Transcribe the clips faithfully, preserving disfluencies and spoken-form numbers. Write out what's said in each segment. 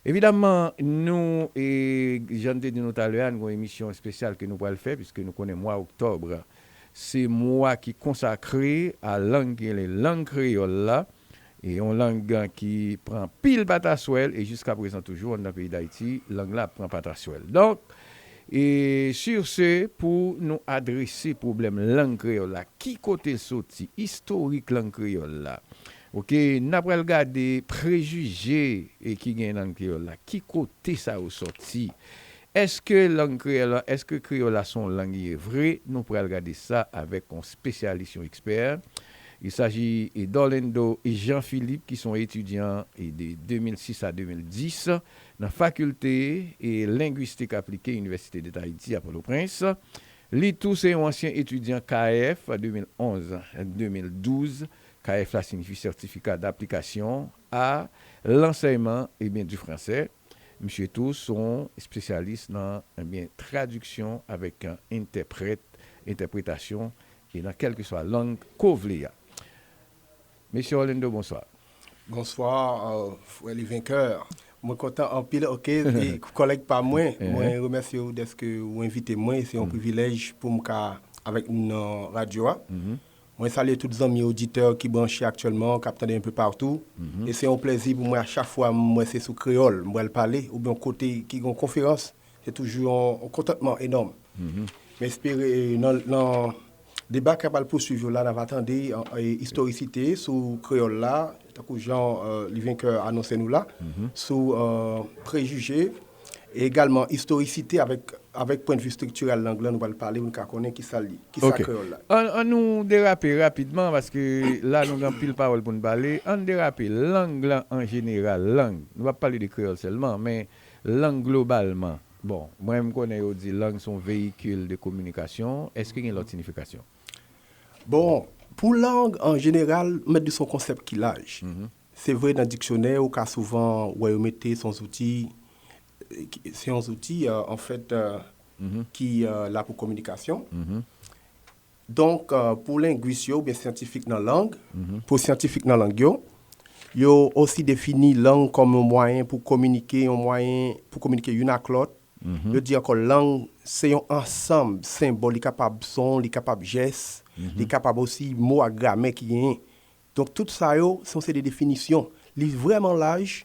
Evidaman, nou, e, jan n te di nou talè a, nou gen yon emisyon espesyal ke nou pral fè, piske nou konnen mwa oktòb se mwa ki konsakre a lang ki rele lang kreyòl la, e yon lang ki pran pil pataswèl, e jiska prezan toujou anndan peyi Dayiti, lang la ap pran pataswèl. Donk, e sur ce, pou nou adrese pwoblèm lang kreyòl la, ki kote l soti, istorik lang kreyòl la, oke, n a pral gade prejije, e, ki gen nan lang kreyòl la, ki kote sa yo sòti. Èske lang kreyòl la, èske kreyòl la se yon lang ye vre? Nou pral gade sa avèk yon spesyalis, yon ekspè. Il s'agit d'Orlando Jean Philippe, ki se yon etidyan, e, de de mil sis a de mil dis nan fakilte, e, lengwistik aplike Inivèsite Deta Ayiti a Pòtoprens. Li tou se yon ansyen etidyan K A F de mil onz de mil douz. K A F la siyifi Certificat d'application à l'enseignement, ebyen, du français. Misye tou se yon espesyalis nan, ebyen, tradiksyon avèk, e, entèprèt, entèpretasyon, e nan kèlkeswa lang ke w vle a. Mesye Orlando, bonswa. Bonswa, euh, frè Livenker. Mwen kontan anpil, oke, e kòlèg pa mwen, mwen remèsye w dèske w envite mwen, se yon privilèj pou m ka avèk nou nan radyo a. Mwen salye tout zanmi oditè ki branche aktyèlman, k ap tande enpe patou. E se yon plèzi pou mwen a chak fwa m wè se sou kreyòl m pral pale, oubyen yon kote ki gen yon konferans, se toujou yon, yon kontantman enòm. M espere nan, nan deba k ap al pouswiv yo la, n a va tande e, istorisite sou kreyòl la, tankou jan e, Livenker anonse nou la, sou e, prejije, e egalman istorisite avèk, avèk pwennvi estriktirèl lang lan, nou pral pale pou n ka konnen kisa l ye, kisa kreyòl la. An, an nou derape rapidman, paske la nou gen anpil pawòl pou n pale. An n derape, lang lan an jeneral, lang. Nou p ap pale de kreyòl sèlman, men lang globalman. Bon, mwen m konnen yo di lang se yon veyikil de kominikasyon. Èske gen lòt siyifikasyon? Bon, pou lang, an jeneral, m mèt di se yon konsèp ki laj. Se vre, nan diksyonè, ou ka souvan wè yo mete se yon zouti, se yon zouti, e, anfèt, e, ki e, la pou kominikasyon. Donk, e, pou lengwis yo, oubyen syantifik nan lang, pou syantifik nan lang yo, yo osi defini lang kòm yon mwayen pou kominike, yon mwayen pou kominike youn ak lòt. Yo di ankò, lang se yon ansanm senbòl, li kapab son, li kapab jès, li kapab osi mo ak gramè ki genyen. Donk, tout sa yo, se yon seri de definisyon. Li vrèman laj,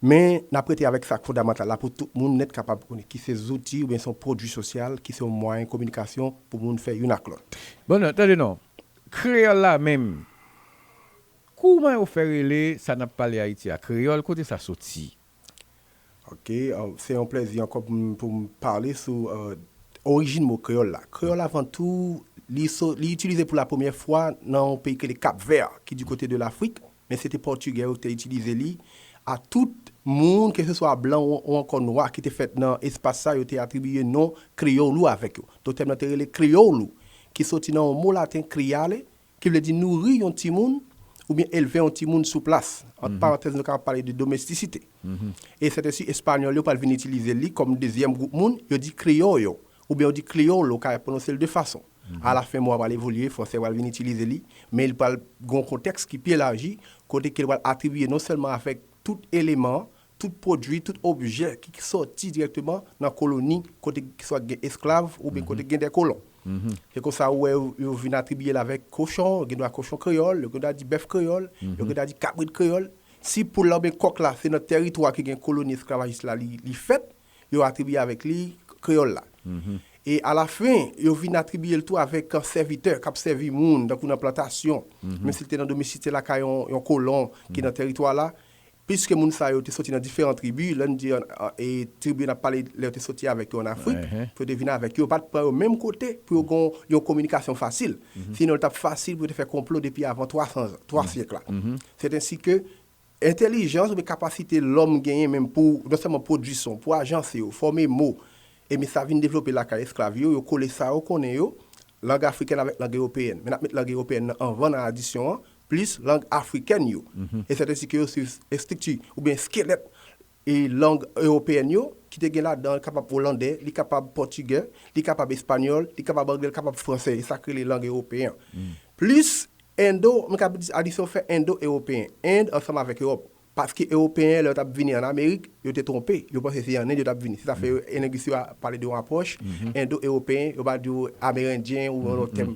men n ap rete avèk sa k fondamantal la pou tout moun nèt kapab konnen ki se zouti oubyen se yon pwodui sosyal, ki se yon mwayen kominikasyon pou moun fè youn ak lòt. Bon, non, tande non. Kreyòl la menm, kouman yo fè rele sa n ap pale Ayiti a kreyòl? Kote sa soti? Ok, se yon plèzi ankò pou m pale sou orijin mo kreyòl la. Kreyòl, avan tou, li itilize pou lapremyè fwa nan yon peyi ki rele Kap Vè, ki di kote de Lafrik, men se te Pòtigè yo ki te itilize li. A tout moun, keseswa blan ou ankò nwa, ki te fèt nan espas sa, yo te atribiye non kreyòl ou avèk yo. Donk tèm nan te rele kreyòl ou, ki soti nan yon mo laten, criare, ki vle di nouri yon timoun oubyen elve yon timoun sou plas. Ant parantèz, nou kapab pale de domestisite. E sètesi, Espanyòl yo pral vin itilize li kòm dezyèm gwoup moun, yo di criollo, oubyen yo di criollo, ou ka pwononse l de fason. Alafen, mo a pral evolye, fransè pral vin itilize li, men li pral gen yon kontèks ki pi elaji, kote ke l pral atribiye non sèlman avèk tout eleman, tout pwodui, tout objè ki sòti dirèkteman nan koloni kote ki swa gen esklav oubyen kote gen dè kolon. Se konsa ou wè yo vin atribiye l avèk kochon, yo gen dwa kochon kreyòl, yo gen dwa di bèf kreyòl, yo gen dwa di kabrit kreyòl. Si poul la oubyen kòk la se nan tèritwa ki gen koloni esklavajis la li, li fèt, yo atribiye avèk li kreyòl la. E alafen, yo vin atribiye l tou avèk sèvitè k ap sèvi moun, tankou nan plantasyon, menm si l te nan domestisite lakay yon, yon kolon ki nan tèritwa la, piske moun sa yo te soti nan diferan tribi, lè n di e tribi n ap pale lè yo te soti avèk yo ann Afrik, pou yo te vin avèk yo, yo pa t pran yo menm kote pou yo gen yon kominikasyon fasil. Sinon, li t ap fasil pou yo te fè konplo depi avan twa san, twa syèk la. Sèt ensi ke entèlijans oubyen kapasite lòm genyen menm pou non sèlman pwodui son, pou ajanse yo, fòme mo, ebyen sa vin devlope lakay esklav yo, yo kole sa yo konnen yo, lang afrikèn avèk lang ewopeyèn. Men n ap met lang ewopeyèn nan anvan nan adisyon an, plis lang afrikèn yo. E sèt ensi ke yo swiv estrikti oubyen eskelèt e lang ewopeyèn yo, ki te gen ladan, li kapab olandè, li kapab pòtigè, li kapab espanyòl, li kapab anglè, li kapab fransè, e sa k rele lang ewopeyen an. Plis endo, mwen ka di adisyon fè endo-ewopeyen, End ansanm avèk Ewòp. Paske Ewopeyen, lè yo t ap vini ann Amerik, yo te twonpe. Yo panse se ann End yo t ap vini. Se sa fè yo, e lengwis yo a pale de yon apwòch endo-ewopeyen, yo pa di w amerendyen ou yon lòt tèm.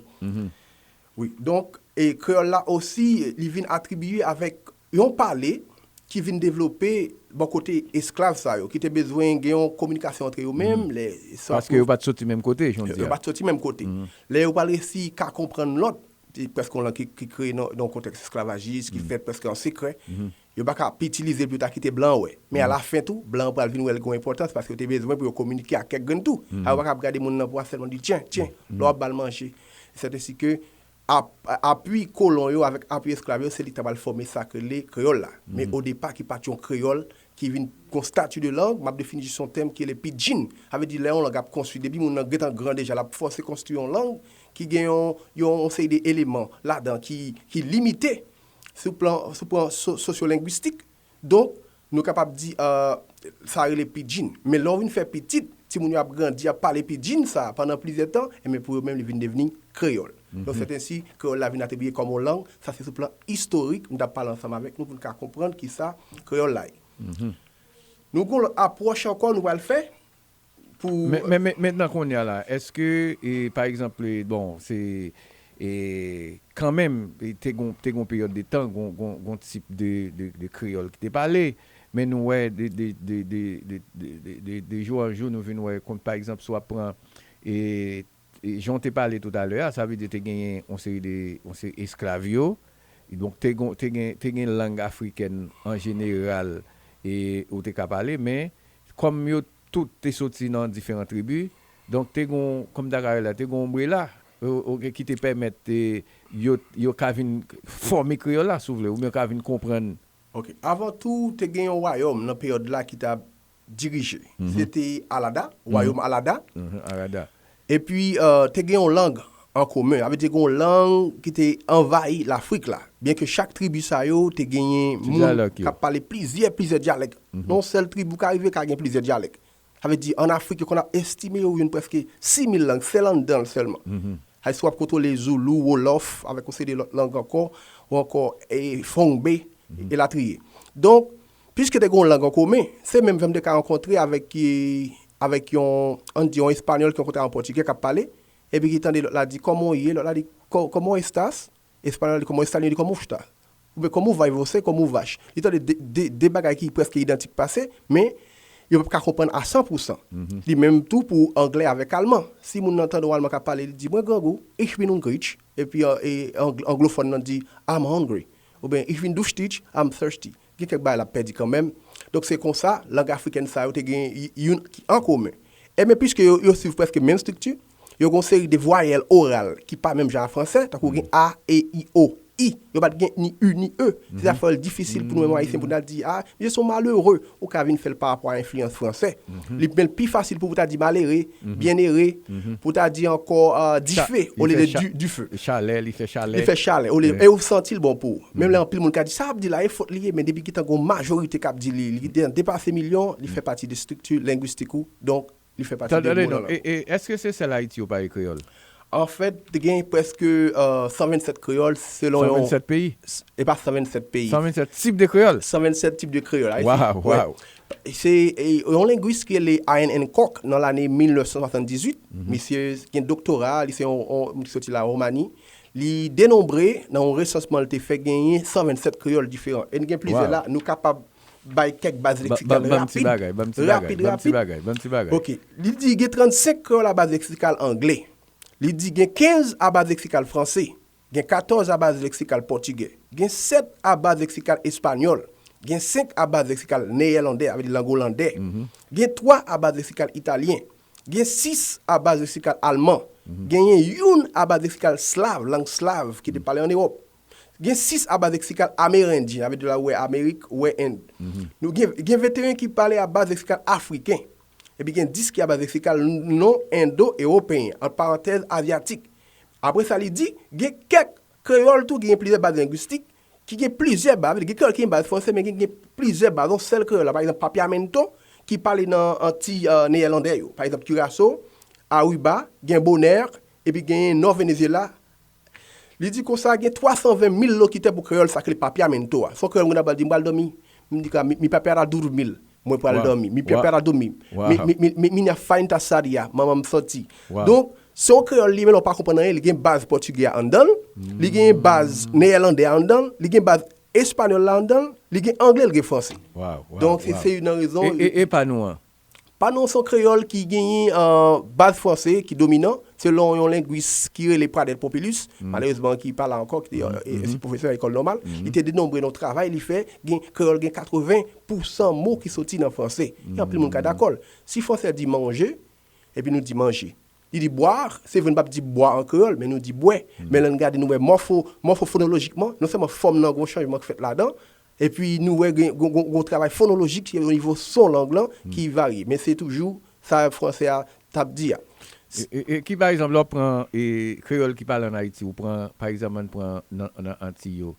Wi. Donk, e kreyòl la osi, li vin atribiye avèk yon pale ki vin devlope bò kote esklav sa yo, ki te bezwen gen yon kominikasyon antre yo menm, lè, swa Paske pou yo pa t soti menm kote, jan w yo di yo a. pa t soti menm kote. Lè yo pral resi ka konprann lòt, se prèske yon lang ki, ki kreye nan, nan yon kontèks esklavajis, ki fèt prèske an sekrè. Yo pa ka ap itilize l pou yo ta kite blan an wè. Men alafen tou, blan an pral vin wè l gen yon enpòtans paske yo te bezwen pou yo kominike ak kèk grenn tou. A yo pa ka ap gade moun nan pou a sèlman di tyen, tyen, lè w ap ba l manje. Sèt ensi ke ap, apui kolon yo avèk apui esklav yo, se li ki ta pral fòme sa k rele kreyòl la. Men odepa, ki pa t yon kreyòl, ki vin gon stati de lang, m ap defini jis yon tèm ki rele pidjin. Sa vle di lè yon lang ap konstwi, depi moun nan gentan gran deja, l ap fòse konstwi yon lang ki gen yon, yon, yon seri de eleman ladan ki, ki limite sou plan, sou plan so-, sosyolengwistik. Donk, nou kapab di, euh, sa rele pidjin. Men lè w vin fè pitit, timoun yo ap grandi, ap pale pidjin sa a pandan plizyè tan, enben pou yo menm, li vin devni kreyòl. Donk, sèt ensi, kreyòl la vin atribiye kòm yon lang, sa se sou plan istorik, m t ap pale ansanm avèk nou pou n ka konprann kisa kreyòl la ye. Nou gon lòt apwòch ankò nou pral fè pou Men, men, men, mentnan kounye a la, èske, e, pa egzanp, e, bon, se, e, kanmenm, e, te gon, te gon peryòd de tan, gon, gon, gon tip de, de, de kreyòl ki te pale, men nou wè de, de, de jou an jou, nou vin wè, kon, pa egzanp, si w ap pran, e, e, jan w te pale toutalè a, sa vle di te genyen yon seri de, yon seri esklav yo, donk te gon, te gen, te gen lang afrikèn an jeneral, e, ou te ka pale, men kòm yo tout te soti nan diferan tribi, donk te gon, kòm ta ka rele la, te gon ombrela, o-, oke, ki te pèmèt, e, yo, yo ka vin fòme kreyòl la, si w vle, oubyen yo ka vin konprann. Ok. Avan tou, te gen yon wayòm nan peryòd la ki t ap dirije. Se te Alada, wayòm Alada. Mhm, Alada. Epi, euh, te gen yon lang an komen. Sa vle di gen yon lang ki te anvayi Lafrik la. Byenke chak tribi sa yo te genyen moun k ap pale plizyè, plizyè dyalèk. Nan yon sèl tribi, ou ka rive ka gen plizyè dyalèk. Sa vle di, ann Afrik, yo konn ap estime yo jwenn prèske sis mil lang, sèl anndan l sèlman. Sa vle di, si w ap kontwole Zoulou, Wolof, avèk yon seri de lòt lang ankò, ou ankò, e, Fongbe, elatriye. Donk, piske te gen yon lang an komen, se menm jan m te ka rankontre avèk, e, avèk yon, ann di, yon Espanyòl ki rankontre yon Pòtigè k ap pale, epi ki tande lòt la di, "Kòman w ye?" Lòt la di, "Kò-, cómo estás?" Espanyòl la di, "Cómo estás?" Li di, "Cómo estás?" Oubyen, "Cómo vai você?" "Cómo vas?" Li tande de, de, de bagay ki prèske idantik pase, men yo p ap ka konprann a san pou san. Li menm tou pou anglè avèk alman. Si moun nan tande yon alman k ap pale, li di, "Mwen grangou, ich bin hungrig." Epi, e, ang-, anglofòn nan di, "I'm hungry." Oubyen, "Ich bin duschtig, I'm thirsty." Gen kèk bagay l ap pèdi kanmenm. Donk, se konsa, lang afrikèn sa yo te gen y-, youn ki an komen. Enben, piske yo, yo swiv prèske menm estrikti, yo gen yon seri de vwayèl oral ki pa menm jan a fransè, tankou gen a, e, i, o, i. Yo pa t gen ni u ni e. Se sa fè l difisil pou nou menm Ayisyen pou n ta di, "A, misye se yon malere." Ou ka vin fè l pa rapò a enfliyans fransè. Li menm pi fasil pou w ta di malere, byenere, pou w ta di ankò, euh, dife, olye de di, dife. Chalè, li fè chalè. Li fè chalè. Olye, e ou santi l bon pou ou. Menm lè anpil moun ka di, "Sa w ap di la, e fòt li ye," men depi gentan gen yon majorite k ap di li, li gentan depase milyon, li fè pati de estrikti lengwistik ou. Donk, li fè pati de mo nan lang. E, e, èske se sèl Ayiti yo pale kreyòl? Anfèt, te gen prèske, euh, san vennsèt kreyòl selon yon San vennsèt peyi? E pa san vennsèt peyi. San vennsèt tip de kreyòl? San vennsèt tip de kreyòl. Ayiti, wow, wow. Se, e, yon lengwis ki rele Ian Hancock nan lane mil nèf san swasanndizuit. Misye gen doktora, li se yon, yon moun ki soti la Romani. Li denonbre nan yon resansman li te fè genyen san vennsèt kreyòl diferan. E n gen plizyè la, nou kapab bay kèk baz leksikal rapid. Ban m ti bagay, ban m ti bagay, ban m ti bagay, ban m ti bagay. Ok. Li di gen trannsenk kreyòl a baz leksikal angle. Li di gen kenz a baz leksikal franse. Gen katòz a baz leksikal pòtigè. Gen sèt a baz leksikal espanyòl. Gen senk a baz leksikal neyèlandè, sa vle di lang olandè. Gen twa a baz leksikal italyen. Gen sis a baz leksikal alman. Genyen youn a baz leksikal slav, lang slav ki te pale ann Ewòp. Gen sis a baz leksikal amerendyen, sa vle di la ou wè Amerik, ou wè End. Nou gen, gen venteyen ki pale a baz leksikal afriken. Epi gen dis ki a baz leksikal non endo-ewopeyen, ant parantèz, azyatik. Apre sa, li di, gen kèk kreyòl tou, gen plizyè baz lengwistik, ki gen plizyè baz, gen kreyòl ki gen baz franse, men gen, gen plizyè baz, yon sèl kreyòl la, pa egzanp, papiamento, ki pale nan Antiy, euh, neyèlandè yo. Pa egzanp, Curaçao, Aruba, gen Bonaire, epi gen Nò Venezuela. Li di konsa, gen twa san ven mil lokitè pou kreyòl sa k rele papiamento a. Se yon kreyòl moun ap pale di, "M pral dòmi, M di ka, mi, mi papera dormir, mwen pral dòmi. Mi papera dormir. Mi, mi, mi, mi, minha fai está sadia, manman m soti. Donk, se yon kreyòl li, men lè w pa konprann anyen, li gen baz pòtigè a anndan l, li gen baz neyèlandè a anndan l, li gen baz espanyòl la anndan l, li gen anglè, li gen franse. Donk, se, se youn nan rezon. E, e, e pa nou an? Pa nou an se yon kreyòl ki genyen, euh, baz franse ki dominan, selon yon lengwis ki rele Pradel Popilus, malerezman ki pa la ankò, ki te, euh, e, se pwofesè lekòl nòmal, li te denonbre nan yon travay li fè, gen, kreyòl gen katreven pousan mo ki soti nan franse. E anpil moun ka dakò l. Si franse di manje, epi nou di manje. Li di boire, se vre n p ap di bwa an kreyòl, men nou di bwè. Men lè n gade, nou wè mòfo, mòfofonolojikman, non sèlman fòm nan gen yon chanjman k fèt ladan, epi nou wè gen, gen, gen, gen yon travay fonolojik o nivo son lang lan ki varye. Men se toujou sa franse a t ap di a. E, e, e ki, pa egzanp, lè w pran, e, kreyòl ki pale ann Ayiti, ou pran, pa egzanp, ann pran nan, nan Antiy yo,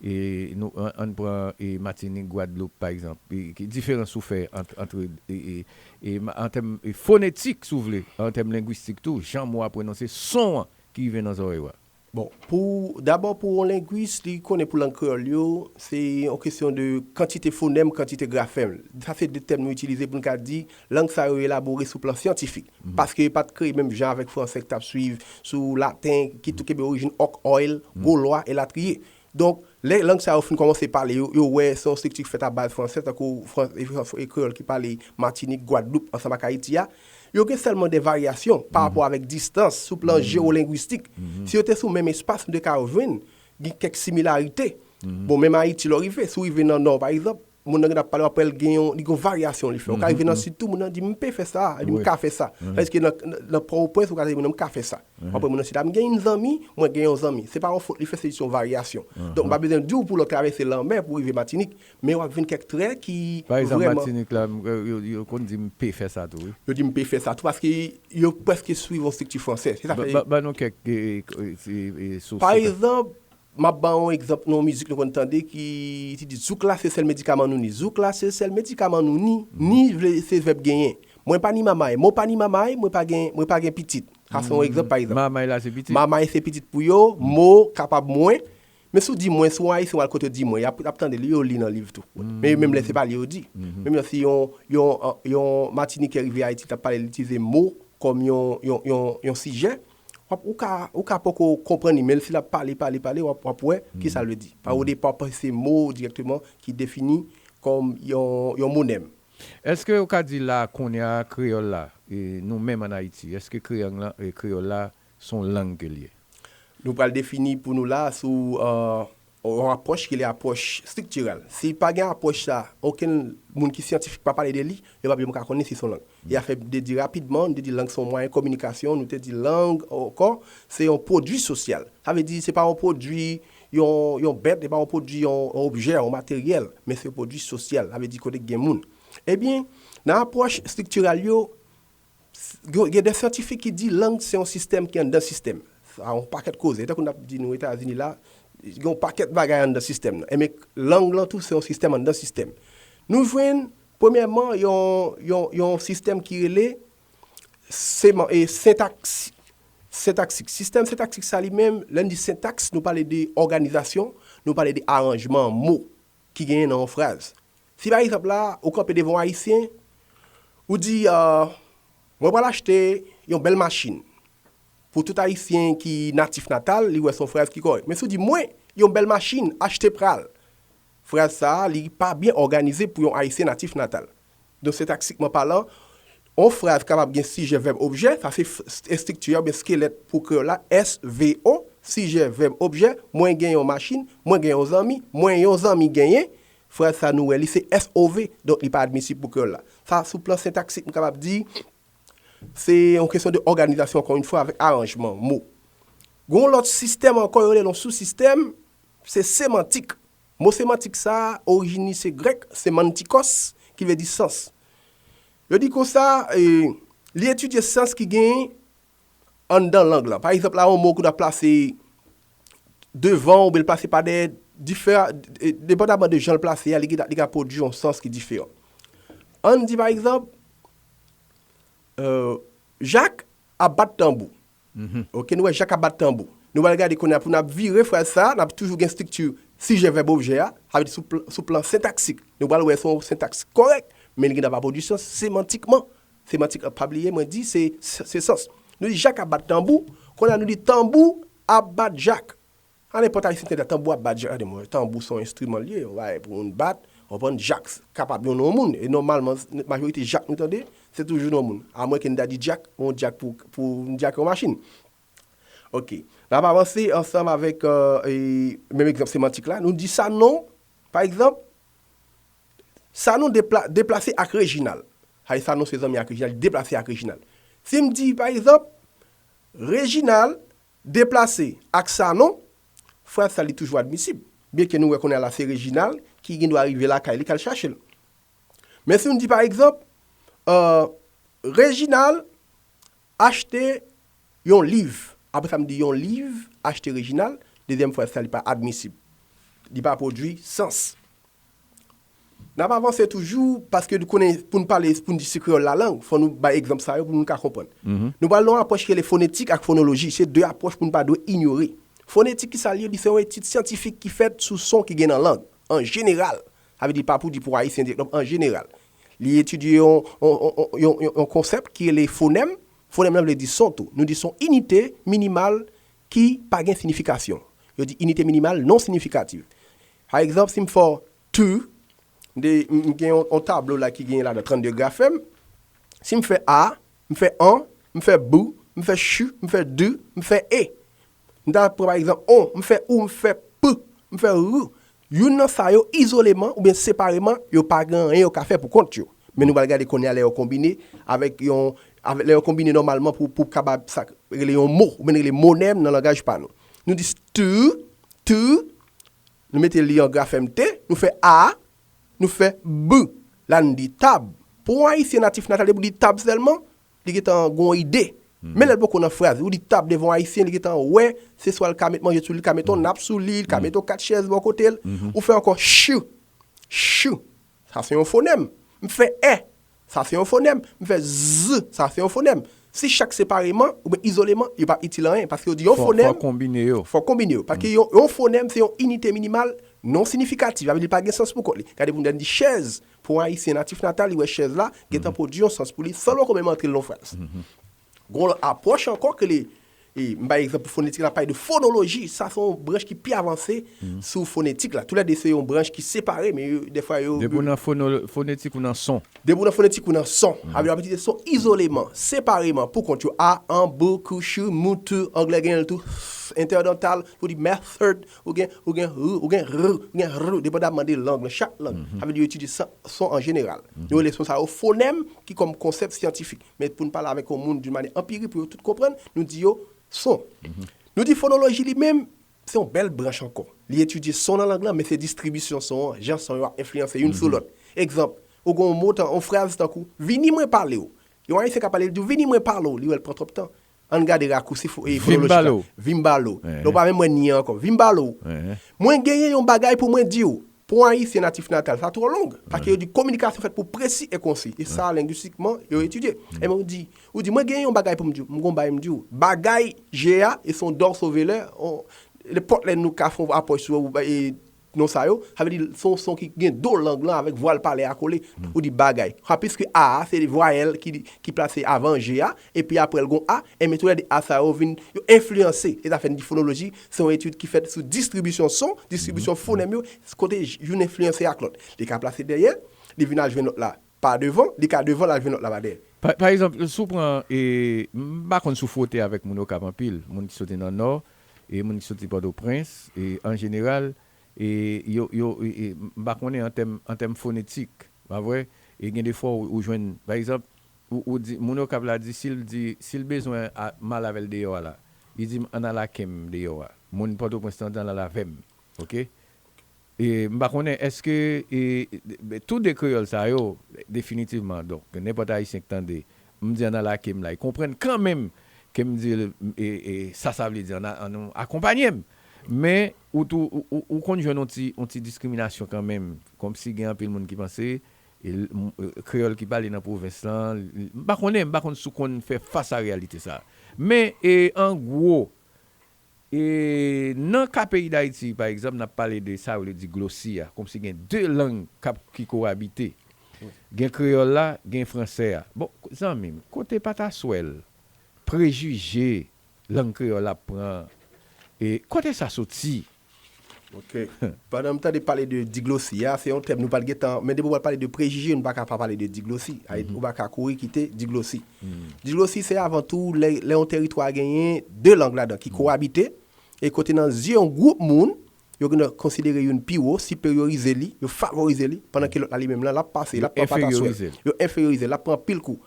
e, nou, ann, ann pran, e, Matinik, Gwadloup, pa egzanp, e, ki diferans ou fè ant, ant, e, e, e, ma- an tèm, e, fonetik, si w vle, an tèm lengwistik tou, jan mo a pwononse, son an ki rive nan zòrèy ou a? Bon, pou, dabò pou yon lengwis, li konnen pou lang kreyòl yo, se yon kesyon de kantite fonèm, kantite grafèm. Sa se de tèm nou itilize pou n ka di, lang sa yo elabore sou plan syantifik. Paske yo pa t kreye menm jan avèk franse k t ap swiv sou laten, ki tou kenbe orijin òk, oil, golwa, elatriye. Donk, lè lang sa yo fin kòmanse pale, yo, yo wè se yon estrikti k fèt a baz franse, tankou fran- e, e, e kreyòl ki pale Matinik, Gwadloup, ansanm ak Ayiti a, yo gen sèlman de varyasyon pa rapò avèk distans sou plan jewolengwistik. Si yo te sou menm espas, nou te ka jwenn gen kèk similarite. Bon, menm Ayiti, lè w rive, si w rive nan Nò, pa egzanp, moun nan gen ap pale, w ap wè l gen yon, li gen yon varyasyon li fè. Ou ka rive nan Sid tou, moun nan di, "M pe fè sa," epi, "M ka fè sa." Tandis ke nan, nan, nan Pòtoprens, ou ka di, "Moun nan, m ka fè sa." W ap wè moun nan Sid la, "M gen yon zanmi, mwen gen yon zanmi." Se pa yon fot li fè, se jis yon varyasyon. Donk, m pa bezwen di w pou lè w travèse lanmè pou w rive Matinik, men w ap jwenn kèk trè ki vrèman. Pa egzanp, Matinik la, m, yo, yo, yo konn di, "M pe fè sa tou," wi. Yo di, "M pe fè sa tou," paske yo prèske swiv yon estrikti franse. Se sa fè. Ba, ba, ba nou kèk, e, e, e, e, sous. Pa egzanp, m ap ba w yon egzanp nan yon mizik nou konn tande ki, ki di, "Zouk la se sèl medikaman nou ni." Zouk la se sèl medikaman nou ni. Ni vle, se vèb genyen. Mwen pa ni mamay. Mo pa ni mamay, mwen pa gen, mwen pa gen pitit. Sa se yon egzanp, pa egzanp. Mamay la se pitit. Mamay se pitit pou yo, mo kapab mwen. Men si w di mwen, si w Ayisyen w al kote yo di mwen, y ap, y ap tande li, yo li nan liv tou. Men menm lè se pa li yo di. Menm lè si yon, yon, yon Matinikè rive Ayiti, t ap pale, li itilize mo kòm yon, yon, yon, yon sijè, w ap, ou ka, ou ka poko konprann li, men si l ap pale, pale, pale, w ap, w ap wè ki sa l vle di. Pa o depa, pa se mo dirèkteman ki defini kòm yon, yon monèm. Èske ou ka di la, kounye a, kreyòl la, e, nou menm ann Ayiti, èske kreyòl la, e, kreyòl la, se yon lang ke l ye? Nou pral defini pou nou la sou, euh, yon apwòch ki rele apwòch estriktirèl. Si pa gen apwòch sa, okenn moun ki syantifik pa pale de li, yo p ap janm ka konnen si se yon lang. E afè m te di rapidman, m te di lang se yon mwayen kominikasyon, nou te di lang ankò, se yon pwodui sosyal. Sa vle di, se pa yon pwodui, yon, yon bèt, se pa yon pwodui, yon, yon objè, yon materyèl, men se yon pwodui sosyal. Sa vle di kote k gen moun. Ebyen, nan apwòch estriktirèl yo, s- gen, gen de syantifik ki di lang se yon sistèm ki anndan sistèm. Sa yon pakèt koze. Tankou n ap di nou Etazini la, gen yon pakèt bagay anndan sistèm nan. Enben, lang lan tou se yon sistèm anndan sistèm. Nou jwenn, premyèman, yon, yon, yon sistèm ki rele seman- e, sentaks-, sentaksik. Sistèm sentaksik sa li menm, lè n di sentaks, nou pale de òganizasyon, nou pale de aranjman mo ki genyen nan yon fraz. Si pa egzanp la, ou kanpe devan yon Ayisyen, ou di, euh, "Mwen pral achte yon bèl machin." Pou tout Ayisyen ki natif natal, li wè se yon fraz ki kòrèk. Men si w di, "Mwen, yon bèl machin, achte pral." Fraz sa a, li pa byen òganize pou yon Ayisyen natif natal. Donk, sentaksikman palan, yon fraz kapab gen sijè, vèb, objè, sa se f- estrikti a oubyen skelèt pou kreyòl la, S V O, sijè, vèb, objè, mwen gen yon machin, mwen gen yon zanmi, mwen yon zanmi genyen, fraz sa nou wè li se S O V, donk li pa admisib pou kreyòl la. Sa sou plan sentaksik, m kapab di, se yon kesyon de òganizasyon, ankò yon fwa, avèk aranjman mo. Gen yon lòt sistèm ankò, yo rele l yon sou-sistèm, se semantik. Mo semantik sa a, orijin li se grèk, semantikos, ki vle di sans. Yo di konsa, e, li etidye sans ki genyen anndan lang lan. Pa egzanp, la, yon mo ke w ap plase devan oubyen l plase pa dèyè, diferan, e, depandaman de jan l plase a, li, li ka pwodui yon sans ki diferan. Ann di, pa egzanp, euh, Jak ap bat tanbou. Ok, nou wè Jak ap bat tanbou. Nou pral gade kounye a pou n ap vire fraz sa a, n ap toujou gen estrikti sijè, vèb, objè a, sa vle di sou, pl- sou plan sentaksik. Nou pral wè se yon sentaks kòrèk, men li gen dwa pa pwodui sans semantikman. Semantik, pa bliye, mwen di se, se sans. Nou di Jak ap bat tanbou, kounye a nou di tanbou ap bat Jak. A nenpòt ayisyen tande tanbou ap bat Jak, gade mwen, tanbou se yon enstriman l ye, yon bagay pou moun bat, w konprann, Jak kapab yon non moun, e nòmalman, majorite Jak nou tande, se toujou non moun. Amwenke n ta di djak, yon djak pou, pou n djake yon machin. Ok. N ap avanse ansanm avèk euh, e, menm egzanp semantik la. Nou di Sanon, pa egzanp, Sanon depla, deplase ak Rejinal. Sa vle di Sanon se zanmi ak Rejinal, li deplase ak Rejinal. Si m di, pa egzanp, Rejinal deplase ak Sanon, fraz sa li toujou admisib. Byenke nou wè kounye a la se Rejinal ki gen dwa rive lakay li k al chache l. Men si m di, pa egzanp, euh, Rejinal achte yon liv. Apre sa, m di yon liv achte Rejinal. Dezyèm fraz sa, li pa admisib. Li pa pwodui sans. N ap avanse toujou, paske nou konnen, pou n pale, pou n di se kreyòl lalang, fò nou bay egzanp sa yo pou moun ka konprann. Nou pral nan yon apwòch ki rele fonetik ak fonoloji. Se de apwòch pou n pa dwe inyore. Fonetik, ki sa l ye? Li se yon etid syantifik ki fèt sou son ki gen nan lang, an jeneral. Sa vle di pa pou di pou Ayisyen dirèkteman, an jeneral. Li etidye yon, yon, yon, yon, yon, yon konsèp ki rele fonèm. Fonèm nan vle di son tou. Nou di son inite minimal ki pa gen sinifikasyon. Yo di inite minimal non siyifikatif. Pa egzanp, si m fè w tu, m gen yon, yon tablo la ki gen ladan trannde grafèm. Si m fè a, m fè an, m fè bou, m fè chu, m fè du, m fè e. M ta pran pa egzanp on, m fè ou, m fè p, m fè r. Youn nan sa yo izoleman oubyen separeman, yo pa gen anyen yo ka fè pou kont yo. Men nou pral gade kounye a lè yo konbine avèk yon, avèk, lè yo konbine nòmalman pou, pou kapab sa k rele yon mo, oubyen rele monèm nan langaj pa nou. Nou di stu, tu, nou mete li an grafèm te, nou fè a, nou fè b. La n di tab. Pou yon Ayisyen natif natal, depi w di tab sèlman, li gentan gen yon ide. Men lè l poko nan fraz, ou di tab devan yon Ayisyen, li gentan wè, se swa l ka met manje sou li, li ka met yon nap sou li, li ka met yon kat chèz bò kote l, ou fè ankò ch, ch. Sa se yon fonèm. M fè è. Sa se yon fonèm. M fè z. Sa se yon fonèm. Si chak separeman oubyen izoleman, yo p ap itil anyen, paske yo di yon fonèm. Fò konbine yo. Fò konbine yo. Paske yon, yon fonèm, se yon inite minimal non siyifikatif. Sa vle di li pa gen sans pou kont li. Gade pou n di chèz. Pou yon Ayisyen natif natal, li wè chèz la, gentan pwodui yon sans pou li, san l poko menm antre l nan fraz. Gon lòt apwòch ankò ke li, e, m bay egzanp pou fonetik la, pale de fonoloji. Sa se yon branch ki pi avanse sou fonetik la. Toulède se yon branch ki separe, men yo, dèfwa yo. Depi w nan fono-, fonetik ou nan son. Depi w nan fonetik ou nan son. Avè w ap itilize son izoleman, separeman, pou kont yo. A, an, b, k, ch, m, t, anglè gen l tou, s, entèdantal, pou di method, ou gen, ou gen r, ou gen r, ou gen r, depandamman de lang, nan chak lang. Sa vle di yo itilize son, son an jeneral. Yo rele son sa yo fonèm ki kòm konsèp syantifik. Men pou n pale avèk yon moun d'une manière empirique, pou yo tout konprann, nou di yo son. Nou di fonoloji li menm, se yon bèl branch ankò. Li etidye son nan lang lan, men se distribisyon son an, jan son yo ap enfliyanse youn sou lòt. Egzanp, ou gen yon mo, tan, yon fraz tankou, vini mwen pale w. Yon Ayisyen ka pale, li di w, vini mwen pale w, li wè l pran twòp tan. Ann gade rakousi fo-, e, fonolojik la. Vin m pale w. Vin m pale w. Lè w pa menm wè ni an ankò. Vin m pale w. Mwen genyen yon bagay pou mwen di w. Pou yon Ayisyen natif natal, sa twò long. Paske yo di kominikasyon fèt pou presi e konsi. E sa, lengwistikman, yo etidye. Ebyen, ou di, ou di, mwen genyen yon bagay pou m di w. M gon bagay m di w. Bagay, G a, e se yon dòso velè, nenpòt lè nou ka fè yon apwòch sou, e, non sa yo, sa vle di se yon son ki gen do lang lan avèk vwal palè a kole. Ou di bagay. Sa, piske a a, se vwayèl ki, ki plase avan G a, epi apre l gon a, enben toulède a sa yo vin, yo enfliyanse. E sa fè n di fonoloji, se yon etid ki fèt sou distribisyon son, distribisyon fonèm yo, kote youn enfliyanse ak lòt. Li ka plase dèyè, li vin al jwenn lòt la pa devan, li ka devan, l al jwenn lòt la pa dèyè. Pa, pa egzanp, si w pran, e, m pa konn si w fwote avèk moun Okap anpil, moun ki soti nan Nò, e moun ki soti Pòtoprens, e an jeneral, e yo, yo, e, e, m pa konnen an tèm, an tèm fonetik, pa vre? E gen de fwa ou, ou jwenn, pa egzanp, ou, ou di, moun Okap la di, si l di, si l bezwen a, m al avè l deyò a la, li di m, ann al ak m deyò a. Moun Pòtoprens lan di ann al avè m. Oke? E m pa konnen, èske, e, e, tou de kreyòl sa yo, definitivman, donk, nenpòt Ayisyen k tande, m di ann al ak m la, li konprann kanmenm ke m di l, e, e, sa sa vle di, ann a, ann nou akonpanye m. Men, ou tou, ou, ou, ou konn jwenn yon ti, yon ti diskriminasyon kanmenm, kòmsi gen anpil moun ki panse, e, m, e, kreyòl ki pale nan pwovens lan, m pa konnen, m pa konn si w konn fè fas a reyalite sa. Men, e, an gwo, E nan ka peyi Dayiti, pa egzanp, n ap pale de sa yo le diglosi a, kòmsi gen de lang k ap, ki kowabite. Gen kreyòl la, gen fransè a. Bon, zanmi m, kote pataswèl, prejije lang kreyòl ap pran, e kote sa soti? Ok. Pandan m tande pale de diglosi a, se yon tèm nou pa t gentan, men depi w pral pale de prejije, nou pa ka pa pale de diglosi. Ou pa ka kouri kite diglosi. Diglosi, se avan tou lè, lè yon teritwa genyen de lang ladan ki kowabite, e kote nan zye yon gwoup moun, yo gen konsidere youn pi wo, siperyorize li, yo favorize li, pandan ke lòt la li menm lan, l ap pase, l ap pran pataswèl. Yo enferyorize l, l ap pran anpil kou.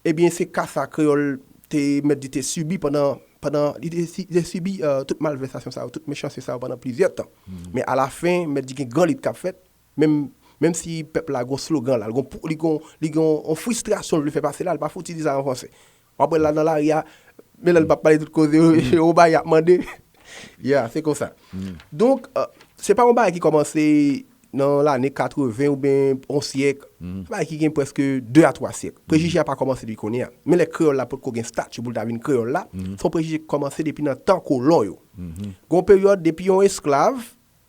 Ebyen, se ka sa kreyòl te mèt di te sibi pandan, pandan li te, si- te sibi euh, tout malvèsasyon sa yo, tout mechansye sa yo pandan plizyè tan. Men alafen, mèt di gen gran lit k ap fèt, menm, menm si pèp la gon slogan la, li gon, pou- li gon, li gon on fristrasyon l vle fè pase la, li pa fouti di sa an fransè. W ap wè l la nan lari a, men lè l p ap pale tout koze yo, se yon bagay y ap mande. Yeah, se konsa. Donk, euh, se pa yon bagay ki kòmanse nan lane katreven oubyen yon syèk. Se yon bagay ki gen prèske de a twa syèk. Prejije a pa kòmanse depi kounye a. Men lè kreyòl la potko gen stati pou l ta vin kreyòl la, se yon prejije ki kòmanse depi nan tan kolon yo. Gon peryòd, depi yon esklav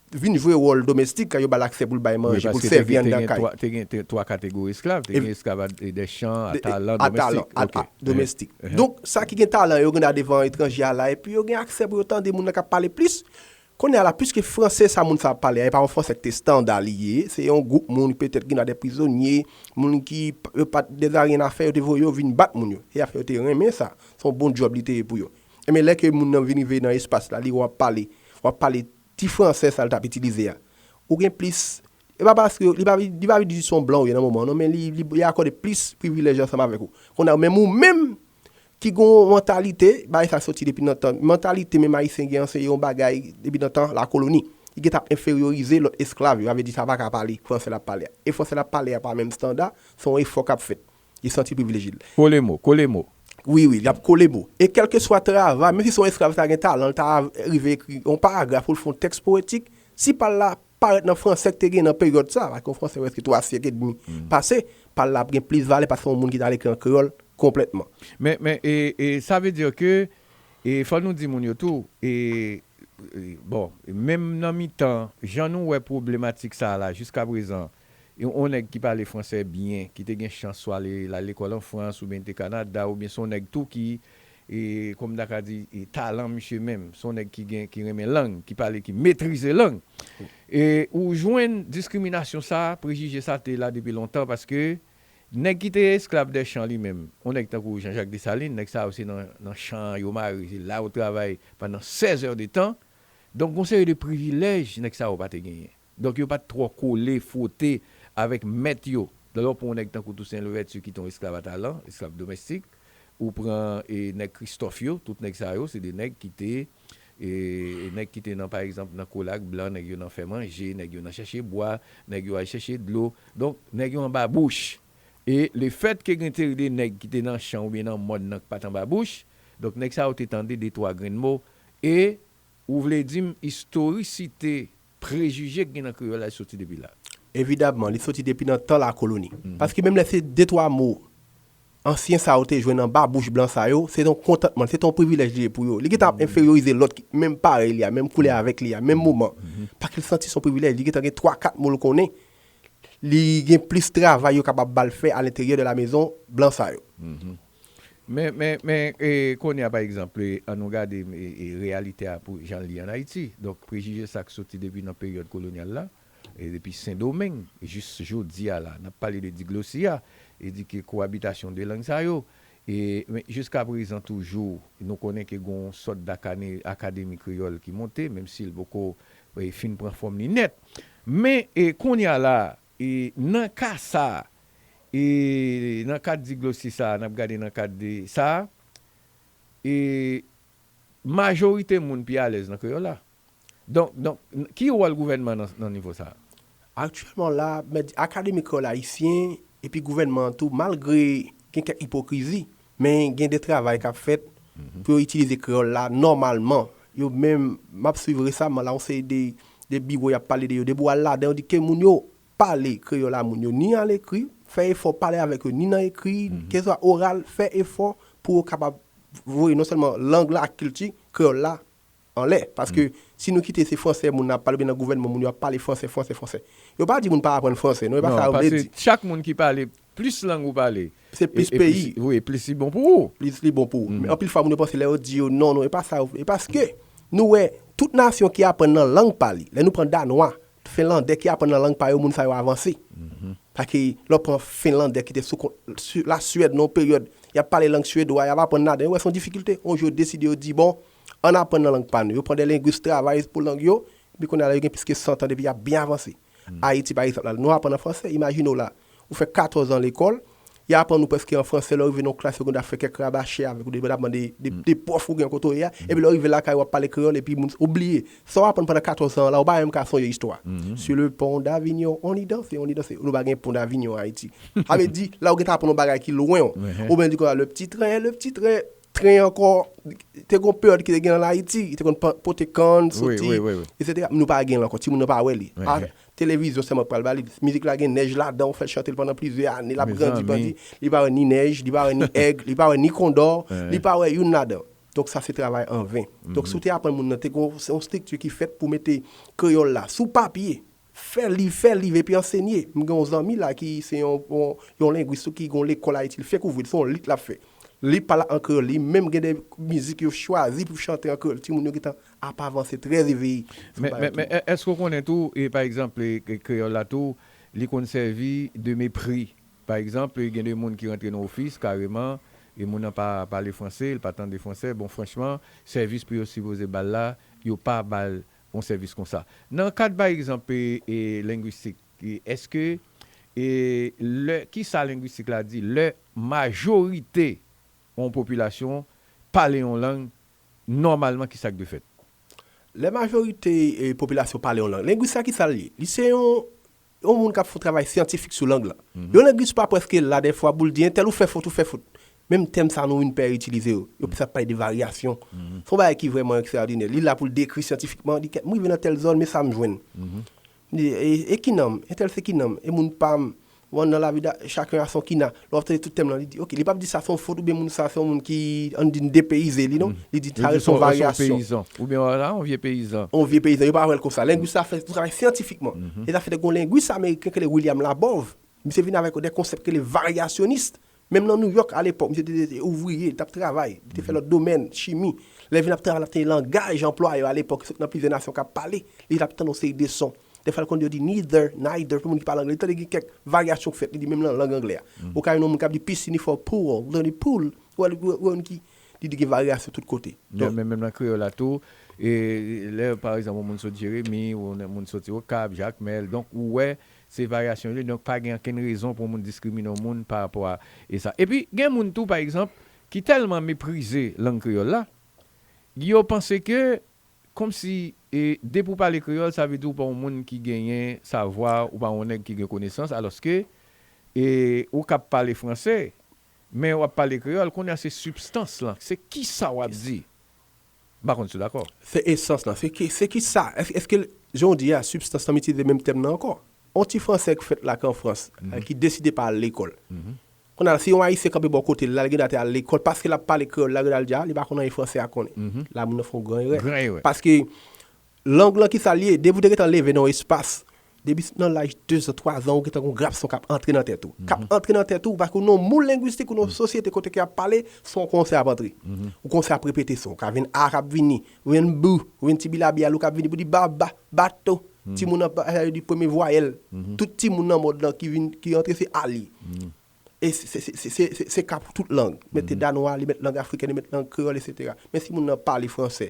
vin jwe wòl domestik, kan yo ba l aksè pou l bay manje, pou l sèvi anndan kay. Te gen twa kategori esklav. Te gen esklav a dèchan, a talan, domestik. Donk, sa ki gen talan yo gen nan devan etranje a la, epi yo gen aksè pou yo tande moun nan k ap pale plis. Kounye a la, piske franse sa moun sa ap pale a, e pa yon franse ki te estanda li ye, se yon gwoup moun, petèt ki nan de prizonye, moun ki p- yo pa t dezaryen afè, yo te voye yo vin bat moun yo. E afè yo te renmen sa. Se yon bon djòb li te ye pou yo. Enben, lè ke moun nan vin rive nan espas la, li wè w ap pale, w ap pale ti franse sa l t ap itilize a. Ou gen plis. E pa paske li pa, li pa vle di se yon blan ou ye nan moman an, non, men li, li, li akòde plis privilèj ansanm avèk ou. Kounye a, menm ou menm ki gen yon mantalite, bagay sa soti depi nan tan. Mantalite menm ayisyen gen an, se yon bagay depi nan tan lakoloni. Li gentan ap enferyorize lòt esklav yo, sa vle di sa pa ka pale, franse l ap pale a. E franse l ap pale a pa menm estanda, se yon efò k ap fèt. Li santi privilèj li. Kole mo, kole mo. Wi, wi, l ap kole mo. E kèlkeswa travay, menm si se yon esklav ta gen talan, l ta rive ekri yon paragraf ou l fè yon tèks powetik, si pa l la parèt nan franse k te gen nan peryòd sa, paske yon franse prèske twa syèk edmi pase, pa l la ap gen plis valè paske se yon moun ki t al ekri an kreyòl konplètman. Men, men, e, e sa vle di ke, e fò nou di moun yo tou, e, e, bon, menm nan mitan, jan nou wè pwoblematik sa a la, jiskaprezan, yon, yon nèg ki pale franse byen, ki te gen chans swa ale, l al lekòl an Frans, oubyen te Kanada, oubyen se yon nèg tou ki, e, kòm m ta ka di, e, talan misye menm, se yon nèg ki gen, ki renmen lang, ki pale, ki metrize lang. E ou jwenn diskriminasyon sa, prejije sa te la depi lontan, paske nèg ki te esklav dèchan li menm, yon nèg tankou Jean-Jacques Dessalines, nèg sa yo se nan, nan chan an yo mare, se la yo travay pandan sèz è de tan. Donk, gon seri de privilèj nèg sa yo pa te genyen. Donk, yo pa t twò kole, fwote avèk mèt yo. Lè w pran yon nèg tankou Toussaint Louverture ki te yon esklav a talan, esklav domestik, ou pran e, nèg Kristòf yo, tout nèg sa yo, se de nèg ki te, e, nèg ki te nan, pa egzanp, nan kolak blan, nèg yo nan fè manje, nèg yo nan chèche bwa, nèg yo al chèche dlo. Donk, nèg yo anba bouch. E lefètke gen seri de nèg ki te nan chan oubyen nan mòn nan ki pa t anba bouch, donk, nèg sa yo te tande de twa grenn mo, e ou vle di m istorisite prejije k gen nan kreyòl la soti depi la? Evidamman, li soti depi nan tan lakoloni. Paske menm lè se de twa mo ansyen sa yo te jwenn anba bouch blan sa yo, se te yon kontantman, se te yon privilèj li ye pou yo. Li gentan ap enferyorize lòt ki menm parèy li a, menm koulè avèk li a, menm moman. Paske l santi se yon privilèj, li gentan gen twa, kat mo l konnen. Li gen plis travay yo kapab ba l fè alenteryè de la mezon blan sa yo. Men, men, men, e, kounye a, pa egzanp, e, an nou gade e, e, reyalite a pou jan l ye ann Ayiti. Donk, prejije sa k soti depi nan peryòd kolonyal la, e, depi Sendomeng, jis jodi a la, n ap pale de diglosi a, e di ke kowabitasyon de lang sa yo, e, men jiska prezan toujou, nou konnen ke gon sòt dakane-, akademi kreyòl ki monte, menm si l poko, e, fin pran fòm li nèt. Men, e, kounye a la, e, nan ka sa a, e, nan kad diglosi sa a, n ap gade nan kad de sa a, e, majorite moun pi alèz nan kreyòl la. Donk, donk, n- ki wòl gouvènman nan, nan nivo sa a? Aktyèlman la, mèt di Akademi Kreyòl Ayisyen epi gouvènman an tou, malgre gen kèk ipokrizi, men gen de travay k ap fèt pou yo itilize kreyòl la nòmalman. Yo menm, m ap swiv resaman la, yon seri de, de biwo y ap pale de yo. Depi w al ladan, yo di ke moun yo pale kreyòl a moun yo, ni alekri, fè efò pale avèk yo, ni nan ekri, keswa oral, fè efò pou yo kapab voye non sèlman lang la ak kilti kreyòl la anlè. Paske si nou kite se franse moun nan ap pale, oubyen nan gouvènman moun yo ap pale franse, franse, franse. Yo pa di moun pa aprann franse, non, e pa sa yo vle di. Chak moun ki pale, plis lang ou pale, se plis peyi. Wi, plis li bon pou ou. Plis li bon pou ou. Men anpil fwa moun yo panse lè yo di yo non, non, e pa sa yo vle. E paske nou wè, tout nasyon ki aprann nan lang pa li, lè nou pran Danwa, Fenlandè ki aprann nan lang pa yo, moun sa yo avanse. Paske lè w pran Fenlandè ki te sou kon- sou Laswèd nan yon peryòd, y ap pale lang swedwa, y ap aprann ladan, yo wè se yon difikilte. Yon jou yo deside yo di, bon, ann aprann nan lang pa nou. Yo pran de lengwis travay pou lang yo, epi kounye a la yo gen plis ke san tan depi y ap byen avanse. Ayiti, pa egzanp, la, nou aprann an franse, imajine w la, ou fè katòz an lekòl, y aprann ou prèske an franse, lè w rive nan klas, yo konn ap fè kèk rabache avèk ou, depi w ap mande de, de pwòf ou gen kote w ye a, epi lè w rive lakay, w ap pale kreyòl, epi moun, ou bliye. Sa w aprann pandan katòz an la, ou pa menm ka sonje istwa. Sur le pont d'Avignon, on y danse, on y danse. Nou pa gen pon d'Avignon Ayiti. Sa vle di, la ou gentan aprann yon bagay ki lwen w. Oubyen di konsa, le petit train, le petit train, tren ankò, te gon peryòd ki te gen an Ayiti, li te konn pa- pote kann, soti, etsetera. Nou pa gen l ankò, timoun nan pa wè li. A, televizyon sèlman k pral ba li. Mizik la gen nèj ladan, ou fè l chante l pandan plizyè ane, l ap grandi, grandi. Li pa wè ni nèj, li pa wè ni èg, li pa wè ni kondò, li pa wè youn ladan. Donk sa se travay an ven. Donk si w te aprann moun nan, te gon se yon estrikti ki fèt pou mete kreyòl la sou papye, fè liv, fè liv epi ansenye. M gen yon zanmi la ki se yon, yon, yon lengwis tou ki gen yon lekòl Ayiti, li fenk ouvri l, se yon lit l ap fè. Li pale an kreyòl, li menm gen de mizik yo chwazi pou chante an kreyòl. Timoun yo gentan ap avanse trè eveye sou bagay tou. Men, men, men èske w konnen tou, e, pa egzanp, e, ke- kreyòl la tou, li konn sèvi de mepri. Pa egzanp, e, gen de moun ki rantre nan ofis kareman, e moun nan pa pale franse, li pa tande franse. Bon, franchman, sèvis pou yo sipoze ba l la, yo pa ba l yon sèvis konsa. Nan kad, pa egzanp, e, e, lengwistik, e, èske, e, lè, kisa lengwistik la di, lè majorite yon popilasyon pale yon lang, nòmalman, kisa k dwe fèt? Lè majorite, e, popilasyon pale yon lang, lengwis la, kisa l ye? Li se yon, yon moun k ap fè yon travay syantifik sou lang lan. Yon lengwis pa prèske la, dèfwa, pou l di, entèl ou fè fot, ou fè fot. Menm tèm sa nou vin pè itilize yo. Yo plis ap pale de varyasyon. Se yon bagay ki vrèman ekstraòdinè. Li la pou l dekri syantifikman, li kè, m rive nan tèl zòn, men sa m jwenn. Li, e, e ki nanm? Entèl se ki nanm? E moun pa m. Bon, nan lavi da, chacun a son kina. Lè w ap tande tout tèm lan, li di, ok, li p ap di sa se yon fot oubyen moun sa se yon moun ki, ann di, depeyize li, non. Li di sa rete yon varyasyon. Peyizan. Oubyen, wala, yon vye peyizan. Yon vye peyizan, yo pa wè l konsa. Lengwis la fè yon travay syantifikman. E sa fè te gon lengwis ameriken ki rele William Labov. Misye vin avèk de konsèp ki rele varyasyonis. Menm nan Nouyòk, alepòk, misye te, te, te ouvriye, li t ap travay, li te fè lòt domèn, chimi. Lè l vin ap travay, l ap tande langaj anplwaye yo alepòk, sot nan plizyè nasyon k ap pale, li t ap tande yon seri de son. Dèfwa, l konn yo di neither, neither, pou moun ki pale anglè, li tande gen kèk varyasyon k fèt, li di menm nan lang anglè a. Ou ka jwenn yon moun k ap di piscine for pool, ou tande pool, ou wè, ou wè, ou wè ki, li di gen varyasyon tout kote. Men, men, menm nan kreyòl la tou, e lè, pa egzanp, yon moun sot Jeremi, ou yon moun soti Okap, Jakmèl, donk, ou wè, se varyasyon yo, donk pa gen okenn rezon pou yon moun diskrimine yon moun pa rapò a e sa. Epi, gen moun tou, pa egzanp, ki tèlman meprize lang kreyòl la, yo panse ke, kòmsi, e, depi w pale kreyòl, sa vle di w pa yon moun ki genyen savwa, ou pa yon nèg ki gen konesans, alòske, e, ou kab pale franse, men w ap pale kreyòl, kounye a se sibstans lan, se kisa w ap di. M pa konn si w dakò. Se esans lan. Se ki, se ki sa? Èske, èske l, jan w di a, sibstans lan, m itilize menm tèm nan ankò? On ti Fransè k fèt la k an Frans, ki deside pa al lekòl. Kounye a, si yon Ayisyen kanpe bò kote l la, l gen dwa te al lekòl, paske l ap pale kreyòl la, yo al di, a, li pa konn anyen franse a konnen. La, moun nan fè yon gran erè. Gran erè. Paske lang lan, ki sa l ye? Depi w te gentan leve nan yon espas, depi nan laj dezan, twazan, ou gentan gon grap son k ap antre nan tèt ou. K ap antre nan tèt ou, paske ou nan yon moul lengwistik, ou nan yon sosyete kote ke y ap pale, son konsa ap antre. Ou konsa ap repete son. Ou ka jwenn a k ap vini, ou jwenn b, ou jwenn ti bilabi a, ou k ap vini pou di baba, bato. Timoun nan pa, yo di premye vwayèl. Tout timoun nan mond lan ki vin, ki antre, se a li. E se, se, se ka pou tout lang. Mete danwa, li met lang afriken, li met lang kreyòl, etsetera. Men si moun nan pale franse,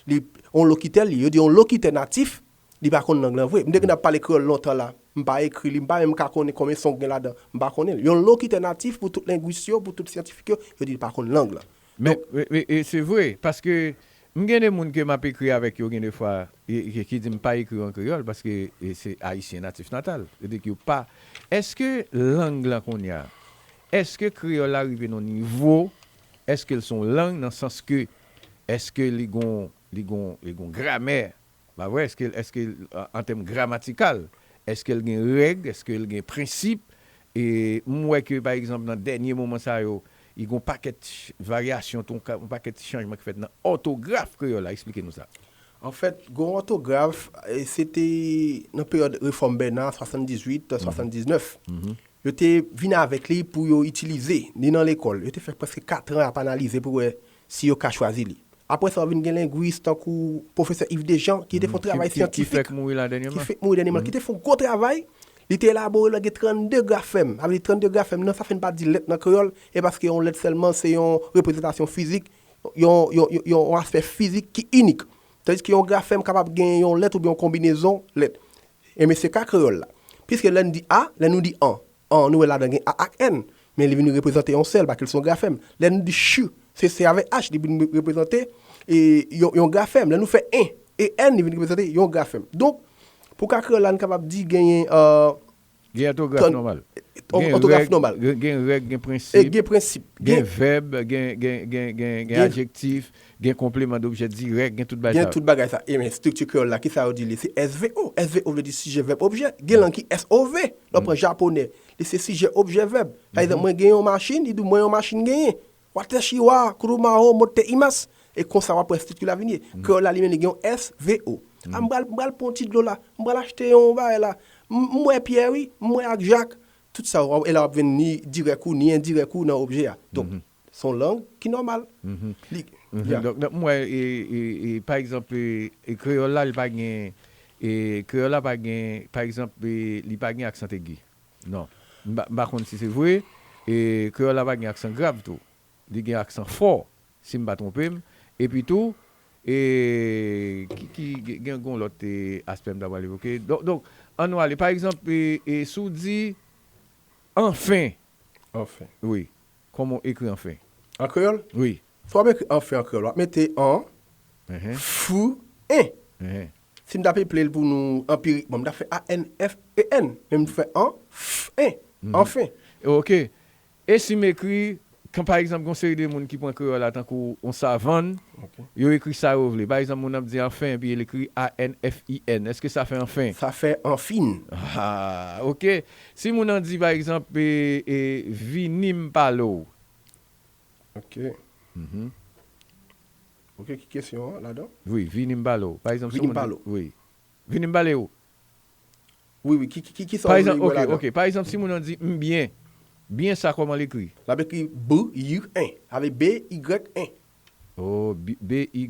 li, yon lokitè li, yo di yon lokitè natif, li pa konn lang lan vre. M te konn ap pale kreyòl lontan la, m pa ekri li, m pa menm ka konnen konbyen son k gen ladan, m pa konnen l. Yon lokitè natif, pou tout lengwis yo, pou tout syantifik yo, yo di li pa konn lang lan. Men, e, e, e se vre, paske m gen de moun ke m ap ekri avèk yo, gen de fwa, e, e, ki di m pa ekri an kreyòl, paske, e, se ayisyen natif natal. Yo di ke yo pa. Èske lang lan kounye a, èske kreyòl la rive nan nivo, èske l se yon lang nan sans ke, èske li gon, li gon, li gon gramè, pa vre? Èske, èske, an, an tèm gramatikal, èske l gen règ, èske l gen prensip? E m wè ke, pa egzanp, nan dènye moman sa yo, li gon pakèt ch-, varyasyon, ton ka-, yon pakèt chanjman ki fèt nan òtograf kreyòl la. Eksplike nou sa. Anfèt, gen yon òtograf, e, se te nan peryòd refòm Bèna, swasanndizuit, swasanndiznèf. Yo te vin avèk li pou yo itilize li nan lekòl. Yo te fè prèske katran ap analize pou wè si yo ka chwazi li. Apre sa, vin gen lengwis tankou pwofesè Yves Dejean, ki te fè yon travay syantifik, ki fèk mouri la dènyèman, ki te fè yon gwo travay. Li te elabore l, gen trannde grafèm. Sa vle di trannde grafèm nan, sa fè n pa di lèt nan kreyòl, e paske yon lèt sèlman, se yon reprezantasyon fizik, yon, yon, yon, yon aspè fizik ki inik. Tandiske yon grafèm kapab gen yon lèt oubyen yon konbinezon lèt. Ebyen, se ka kreyòl la. Piske lè n di a, lè nou di an, an, nou wè ladan gen a ak n, men li vin reprezante yon sèl, paske l se yon grafèm. Lè n di ch, se, se avèk h, li vin reprezante, e, yon, yon grafèm. Lè nou fè en, e n, li vin reprezante yon grafèm. Donk, pou ka kreyòl la, n kapab di genyen, euh, Gen òtograf nòmal. Òtograf nòmal. Gen règ, gen prensip. E gen prensip. Gen vèb, gen, gen, gen, gen, gen adjektif, gen konpleman dobjè dirèk, gen tout bagay sa. Gen tout bagay sa. E men, estrikti kreyòl la, kisa yo di li? Se S V O. S V O vle di sijè, vèb, objè. Gen lang ki S O V. Lè w pran japonè, li se sijè, objè, vèb. Pa egzanp, mwen gen yon machin, li di w mwen yon machin genyen. Watashi wa kuruma o motte imasu. E konsa w ap wè estrikti la vin ye. Kreyòl la, li menm, li gen yon S V O. A, m pral, m pral pran yon ti dlo la. M pral achte yon bagay la. M, m wè Pyè, wi. M wè ak Jak. Tout sa, w ap, e la w ap jwenn ni dirèk ou, ni endirèk ou nan objè a. Donk, se yon lang ki nòmal. Li, ya. Donk, donk, m wè, e, e, e, pa egzanp, e, e, kreyòl la, li pa gen, e, kreyòl la pa gen, pa egzanp, e, li pa gen aksan egi. Non. M pa, m pa konn si se vre. E, kreyòl la pa gen aksan grav tou. Li gen aksan fò, si m pa twonpe m. Epi tou, e, ki, ki, gen, gen yon lòt, e, aspè m ta pral evoke. Donk, donk, ann nou ale. Pa egzanp, e, e, si w di anfen. Anfen. Wi. Kòman w ekri anfen? An kreyòl? Wi. Si w ap ekri anfen an kreyòl, w ap mete an, f, en. Si m t ap eple l pou nou anpirikman, m t ap fè A N F E N, men m fè an, f, en, anfen. Ok. E si m ekri, kan pa egzanp, gen yon seri de moun ki pran kreyòl la tankou yon savann, yo ekri sa yo vle. Pa egzanp, moun nan ap di anfen, epi l ekri A N F I N. Èske sa fè anfen? Sa fè anfin. Ah, ok. Si moun nan di, pa egzanp, e, e, vini m pale w. Ok. Ok, ki kesyon an ladan? Wi, vini m pale w. Pa egzanp, si moun di, wi. Vini m pale w. Wi, wi, ki, ki, ki, ki sa w vle wè ladan? Ok, ok. Pa egzanp, si moun nan di m byen, byen sa kòman l ekri? L ap ekri B Y N, avèk B Y N. Oh, B Y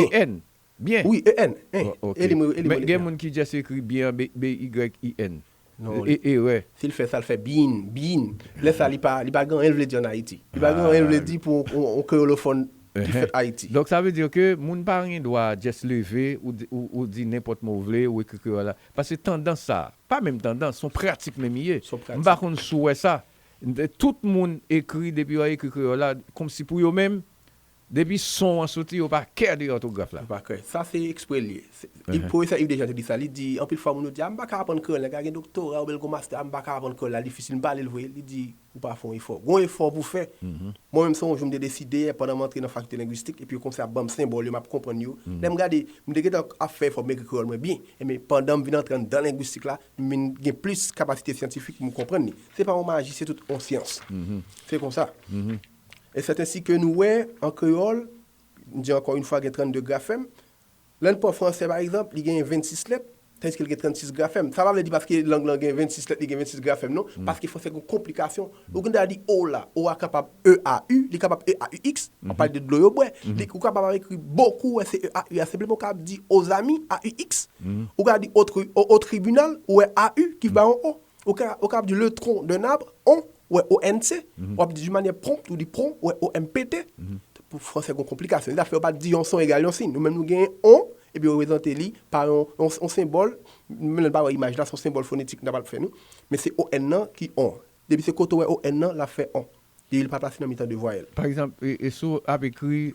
N. Byen. Wi, E N, en. E li mwen, e li mwen. Men gen moun ki just ekri byen, B Y I N. Non, e, erè. Si l fè sa, l fè byen, byen. Lè sa, li pa, li pa gen anyen l vle di ann Ayiti. Li pa gen anyen l vle di pou yon, yon kreyolofòn ki fèt Ayiti. Donk, sa vle di ke moun pa gen dwa just leve, ou di, ou, ou di nenpòt mo w vle, ou ekri kreyòl la. Paske tandans sa, pa menm tandans, se yon pratik menm li ye. M pa konn si w wè sa. Tout moun ekri, depi yo ekri kreyòl la, kòmsi pou yo menm, depi son an soti, yo pa kè de òtograf la. Yo pa kè. Sa se eksprè l ye. Se, pwofesè Yves Dejean te di sa. Li di, anpil fwa, moun yo di, a, m pa ka aprann kreyòl, nèg la gen doktora oubyen l gen mastè, a, m pa ka aprann kreyòl la, l difisil, m pale l vre. Li di, ou pa fè yon efò. Gon efò pou fè. Mwen menm, se yon jou m te deside, pandan m antre nan fakilte lengwistik, epi yo kòmanse ap ban m senbòl yo, m ap konprann yo. Lè m gade, m te gentan ap fè efò pou m ekri kreyòl mwen byen. Ebyen, pandan m vin antre anndan lengwistik la, m vin gen plis kapasite syantifik pou m konprann li. Se pa yon maji, se tout yon syans. Se konsa. E sèt ensi ke nou wè, an kreyòl, m di ankò yon fwa, gen trannde grafèm. Lè n pran fransè, pa egzanp, li genyen vennsis lèt, tandiske l gen trannsis grafèm. Sa pa vle di paske lang lan gen vennsis lèt, li gen vennsis grafèm, non. Paske fransè gen konplikasyon. Ou konn ta di o la, o a kapab E A U, li kapab E A U X, w ap pale de dlo yo bwè. Li, ou kapab ekri beaucoup, wè, se E A U a. Senpleman, ou kapab di aux amis, A U X. Ou ka di au tri-, au, au tribunal, ou wè A U ki ba yon o. Ou ka, ou kapab di le tronc d'un arbre, on, ou wè O N C. Ou ap di d'une manière prompte, ou di pron, ou wè O M P T. Pou fransè, gon konplikasyon. Sa fè yo pa di yon son egal yon sin. Nou menm, nou gen on, epi yo reprezante li pa yon, yon, yon senbòl. Menm lè n pa wè imaj la, se yon senbòl fonetik n ap fè nou. Men se O N nan ki on. Depi se kote w wè O N nan, l ap fè on. Li, li pa plase nan mitan de vwayèl. Pa egzanp, e, e si w ap ekri,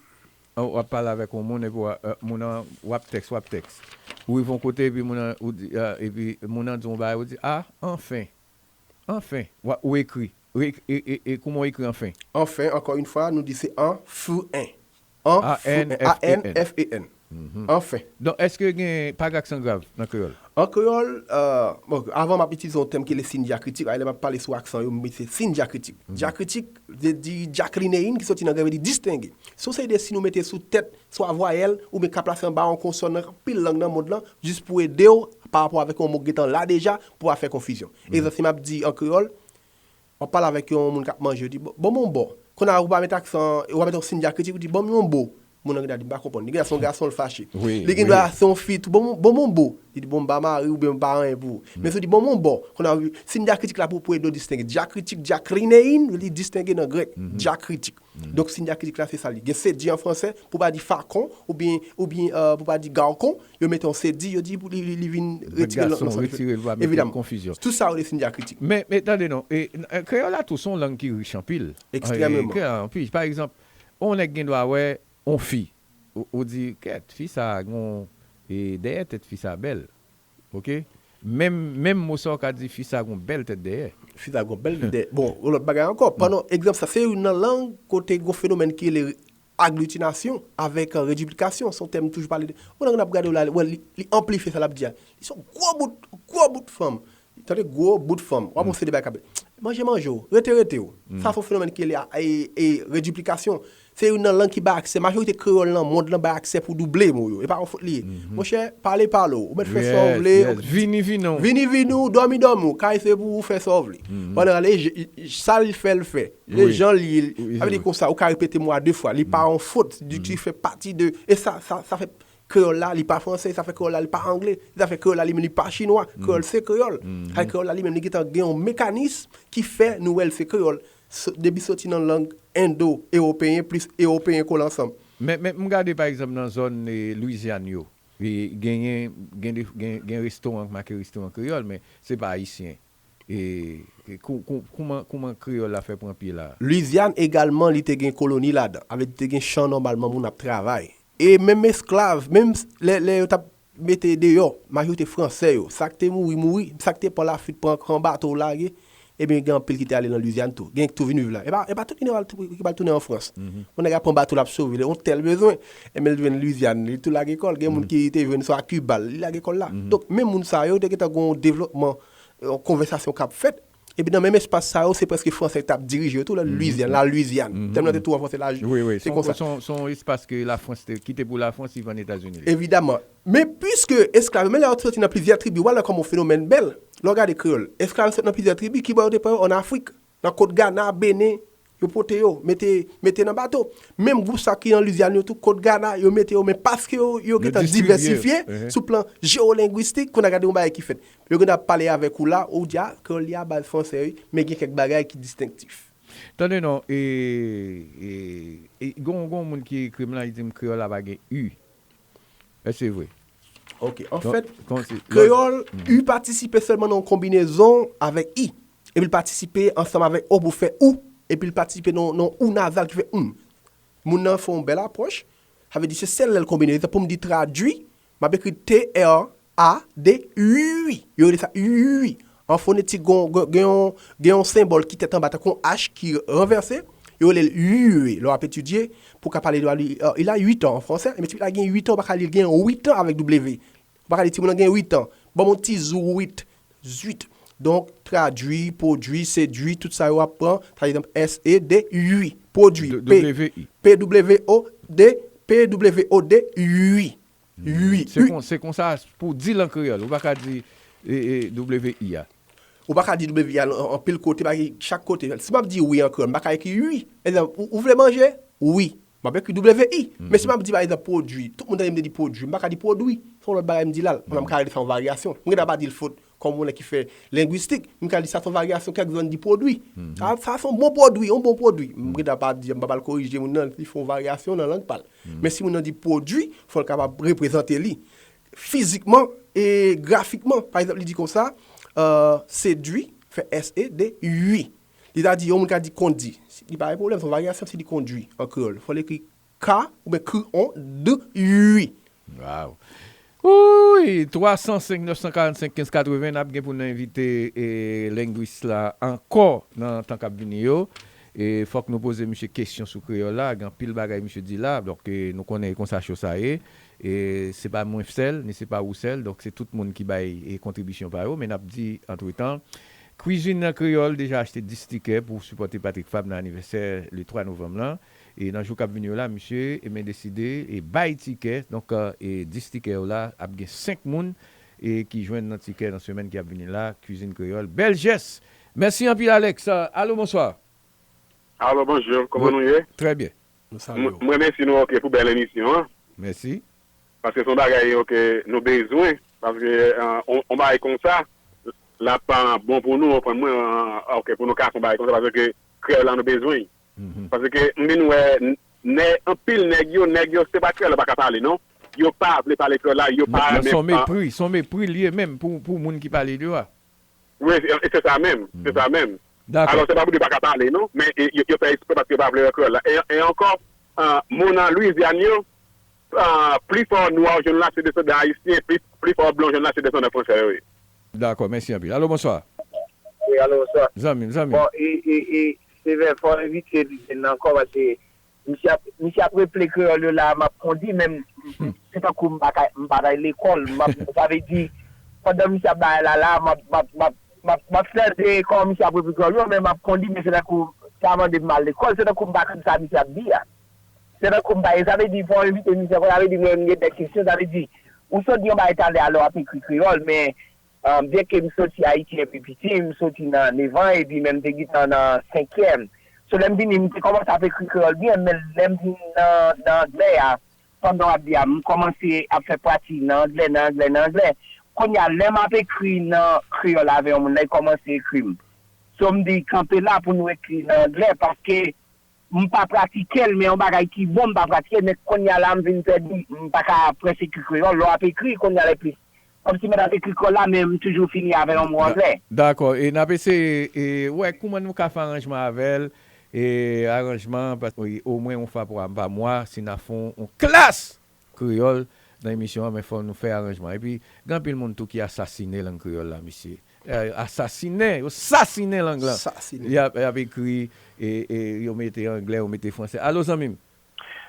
w ap pale avèk yon moun, epi w a, e, moun nan, w ap tèks, w ap tèks. Ou rive yon kote, epi moun nan, ou di, e, epi moun nan di yon bagay, ou di, a, anfen. Anfen. W a, ou ekri. Ou ek-, e, e, e kouman w ekri anfen? Anfen, ankò yon fwa, nou di se an, f, en. An, f, en, A N F E N. A N F E N. Anfen. Donk, èske gen, pa gen aksan grav nan kreyòl? An kreyòl, euh, bon, avan m ap itilize yon tèm ki rele siy dyakritik, lè m ap pale sou aksan yo, m itilize siy dyakritik. Dyakritik, vle di dyakrineyin ki soti nan grèk, vle di distenge. Se yon seri de siy nou mete sou tèt, swa vwayèl, oubyen k ap plase anba yon konsòn nan anpil lang nan mond lan, jis pou ede w pa rapò avèk yon mo k gentan la deja, pou pa fè konfizyon. Egzanp, si m ap di an kreyòl, w ap pale avèk yon moun k ap manje, ou di, "Bon, ban m yon bò." Kounye a, ou pa met aksan, ou pa met yon siy dyakritik, ou di, "Ban m yon bo." Moun nan gen dwa di, "M pa konprann." Li gen dwa se yon gason, l fache. Li gen dwa se yon fi tou, "Ban m, ban m yon bo." Li di, "Bon, m pa mari w oubyen m pa anyen pou ou." Men si w di, "Ban m yon bò." Kounye a, siy dyakritik la pou, pou ede w distenge. Dyakritik, dyakrineyin, li distenge nan grèk. Dyakritik. Donk, siy dyakritik la, se sa li. Gen sedi an fransè, pou pa di fakon, oubyen, oubyen euh, pou pa di gawkon, yo mete yon sedi, yo di pou li, li, li vin retire l nan sa. Evidamman. Tout sa yo de siy dyakritik. Men, men tande non, e, e, kreyòl la tou se yon lang ki rich anpil. Ekstrèmeman. E, kreyòl anpil. Pa egzanp, yon nèg gen dwa wè yon fi, ou, ou di, "Kèt, fi sa gon, e, dèyè tèt fi sa bèl." Ok? Menm, menm mo sa w ka di, "Fi sa gon bèl tèt dèyè." Fi sa gon bèl tèt dèyè. Bon, yon lòt bagay ankò. Pandan egzanp sa, se youn nan lang kote gon fenomèn ki rele aglitinasyon avèk, euh, rediplikasyon. Se yon tèm toujou pale de. Yon lang n ap gade w la, wè, li, li anplifye sa l ap di a. Li se yon gwo bout, gwo bout fanm. Tande gwo bout fanm. W ap posede bay kabrit. Manje, manje w. Rete, rete w. Sa se yon fenomèn ki rele, e, e, rediplikasyon. Se youn nan lang ki bay aksè. Majorite kreyòl nan mond lan bay aksè pou double mo yo. E pa yon fot li ye. Monchè, pale, pale w. Ou mèt fè sa w vle. Vini, vini w. Vini, vini w. Dòmi, dòmi w. Kay se pou ou fè sa w vle. Pandan ale, je- sal fè l fè. Lejan li, sa vle di konsa, ou ka repete mo a de fwa. Li pa yon fot ditou, li fè pati de, e sa, sa, sa fè kreyòl la, li pa fransè, sa fè kreyòl la, li pa angle, sa fè kreyòl la, li menm, li pa chinwa. Kreyòl se kreyòl. Sa fè kreyòl la, li menm, li gentan gen yon mekanis ki fè nou wè l se kreyòl. So- depi soti nan lang endo-ewopeyen plis ewopeyen kole ansanm. Men, men m gade, pa egzanp, nan zòn, e, Lwizyàn yo, e, genyen, gen de, gen, gen restoran k make restoran kreyòl, men se pa ayisyen. E, e kou- kou- kouman, kouman kreyòl la fè pran pye la? Lwizyàn egalman, li te gen koloni ladan. Avè di, te gen chan nòmalman moun ap travay. E menm esklav, menm s- lè, lè yo t ap mete deyò, majorite fransè yo, sa k te mouri, mouri, sa k te pran lafwit, pran, pran bato lage, ebyen, gen anpil ki te ale nan Lwizyàn tou. Gen ki tou vin viv la. E pa, e pa tout ki pral tou- ki pral tounen an Frans. Yon nèg ap pran bato, l ap sove, li yon tèl bezwen, ebyen, l jwenn Lwizyàn, li tou lage kò l. Gen moun ki te jwenn sa a Kiba, li lage kò l la. Donk, menm moun sa yo, te gentan gen yon devlopman, yon konvèsasyon k ap fèt. Epi nan menm espas sa yo, se prèske fransè k t ap dirije yo tou, la Lwizyàn, la Lwizyàn. Tèm nan te tou an fransè la, se konsa. Se yon, se yon espas ke Lafrans te, ki te pou Lafrans, li vann Etazini li. Evidamman. Men piske esklav yo, men lè yo te soti nan plizyè tribi, w a wè kòman yon fenomèn bèl. Lè w gade kreyòl, esklav yo soti nan plizyè tribi, ki bò yo te pran yo? Ann Afrik. Nan kot Gana, Benen, yo pote yo, mete, mete nan bato. Menm gwoup sa ki nan Lwizyàn yo tou, kot Gana, yo mete yo, men paske yo, yo gentan diversifye sou plan jewolengwistik, kounye a gade yon bagay ki fèt. Yo gentan ap pale avèk ou la, ou di, "A, kreyòl li a baz fransè, wi, men gen kèk bagay ki distenktif." Tande non, e, e, e, gon, gon moun ki ekri m la, li di m kreyòl la pa gen i. Èske se vre? Ok, anfèt, kreyòl, i patisipe sèlman nan yon konbinezon avèk i. Epi l patisipe ansanm avèk o pou fè ou. Epi l patisipe nan, nan ou nazal ki fè oum. Moun nan fè yon bèl apwòch. Sa vle di se sèl lè l konbine. Egzanp, pou m di tradui, m ap ekri T R A D, ui. Yo rele sa ui. An fonetik, gen, gen, gen yon, gen yon senbòl ki tèt anba, tankou yon H ki ranvèse. Yo rele l ui. Lè w ap etidye, pou w ka pale de li, euh, il a huit ans an fransè, men tifi la gen uit an, ou pa ka li l gen uit an avèk W. Ou pa ka di timoun nan gen uit an. Ban m yon ti zou uit. Zuit. Donk, tradui, pwodui, sedui, tout sa yo ap pran, sa egzanp, S E D, ui. Pwodui. P W I. P W O D, P W O D, ui. Ui. Se kon, se konsa pou di l an kreyòl. Ou pa ka di, e, e, W I a. Ou pa ka di W I a an, anpil kote, pa ki chak kote. Si m ap di wi an kreyòl, m pa ka ekri ui. Egzanp, ou, ou vle manje? Wi. M ap ekri W I. Men si m ap di, pa egzanp, pwodui, tout moun tande m te di pwodui. M pa ka di pwodui. Se yon lòt bagay m di la. Kounye a m ka rele sa yon varyasyon. M gentan pa di l fot kòm yon nèg ki fè lengwistik. M ka di sa se yon varyasyon kèk zòn di pwodui. Sa, sa se yon bon pwodui, yon bon pwodui. M gentan pa di, m pa pral korije moun nan, li fè yon varyasyon nan lang pa l. Men si moun nan di pwodui, fò l kapab reprezante li fizikman e grafikman. Pa egzanp, li di konsa, euh, sedui, fè S E D, ui. Li ta di, yon moun ka di kondi. Li pa gen pwoblèm, se yon varyasyon si li kondui an kreyòl. Fò l ekri K oubyen K O N D, ui. Wow. Wouy, twa san senk, nèf san karannsenk, kenz katreven, n ap gen pou n envite, e, lengwis la ankò nan tan k ap vini yo. E fòk nou poze misye kesyon sou kreyòl la, gen anpil bagay misye di la, donk, e, nou konnen e konsa cho sa ye. E se pa mwen sèl, ni se pa ou sèl, donk se tout moun ki bay, e, kontribisyon pa yo, men n ap di, antretan, Kwizin nan Kreyòl deja achte dis tikè pou sipòte Patrick Fabre nan anivèsè le twa novanm lan. E nan jou k ap vini yo la, misye, e, men deside, e, bay tikè. Donk, e, dis tikè yo la, ap gen senk moun, e, ki jwenn nan tikè nan semèn ki ap vini la, Kwizin Kreyòl. Bèl jès! Mèsi anpil, Alex. Alo, bonswa. Alo, bonjou. Kòman nou ye? Trè byen. Nou salye w. Mwen remèsye nou, oke, pou bèl emisyon an. Mèsi. Paske se yon bagay, oke, nou bezwen. Paske, e, on, on bagay konsa, l ap, e, bon pou nou, w konprann mwen, e, oke, pou nou ka fè yon bagay konsa, paske kreyòl la nou bezwen. Mhm. Paske m vin wè, n-, nè-, anpil nèg yo, nèg yo, se pa kreyòl yo pa ka pale, non. Yo pa vle pale kreyòl la, yo pa renmen. Non, se yon mepri, se yon mepri l ye menm pou, pou moun ki pale l yo a. Wi, e, e se sa menm, se sa menm. Dakò. Alò, se pa pou di yo pa ka pale, non, men e, yo, yo fè eksprè paske yo pa vle wè kreyòl la. E, e ankò, e, mo nan Lwizyàn yo, e, plifò nwa w jwenn la, se desandan ayisyen, pli, plifò blan w jwenn la, se desandan fransè yo ye. Dakò, mèsi anpil. Alo, bonswa. Wi, alo, bonswa. Zanmi m, zanmi m. Bon, e, e, e, Sevè, fò w envite li vin ankò, paske misye ap, misye ap reple kreyòl yo la, m ap kondi, men m, m, se tankou m pa ka, m pa t al lekòl, m ap, sa vle di, pandan misye ap bay la, la, m ap, m ap, m ap, m ap, m ap tande kòman misye ap reple kreyòl yo, men m ap kondi, men se tankou, sa mande m al lekòl, se tankou m pa konn sa misye ap di a. Se tankou m pa, sa vle di, fò w envite misye ankò, sa vle di, mwen, m gen de kesyon, sa vle di, ou sot di yon bagay talè a lè w ap ekri kreyòl, men Ahn, byenke m soti Ayiti epi piti, m soti nan nevan epi men m te gentan nan senkyèm. So, lè m vini, m te kòmanse ap ekri kreyòl byen, men lè m vin nan, nan anglè a, pandan w ap di a, m kòmanse ap fè pratik nan anglè, nan anglè, nan anglè. Kounye a, lè m ap ekri nan kreyòl avè yon moun, lè l kòmanse ekri m. So, m di, kanpe la pou nou ekri nan anglè, paske m pa pratike l, men yon bagay ki bon, m pa pratike l, men kounye a la, m vin pèdi, m pa ka prèske ekri kreyòl. Lè w ap ekri, kounye a la, epi, kòmsi mwen t ap ekri kreyòl la, men m toujou fini avè yon mo anglè. Dakò, e n ap eseye, e, wè kouman nou ka fè aranjman avè l, e, aranjman, paske, omwen yon fwa pa, pa mwa, si n ap fè yon, yon klas kreyòl nan emisyon an, men fò nou fè aranjman. Epi, gen anpil moun tou ki asasinen lang kreyòl la, mesye. E, asasinen, yo sasinen lang lan. Sasinen. Y ap, y ap ekri, e, e, yo mete anglè, yo mete fransè. Alo, zanmi m.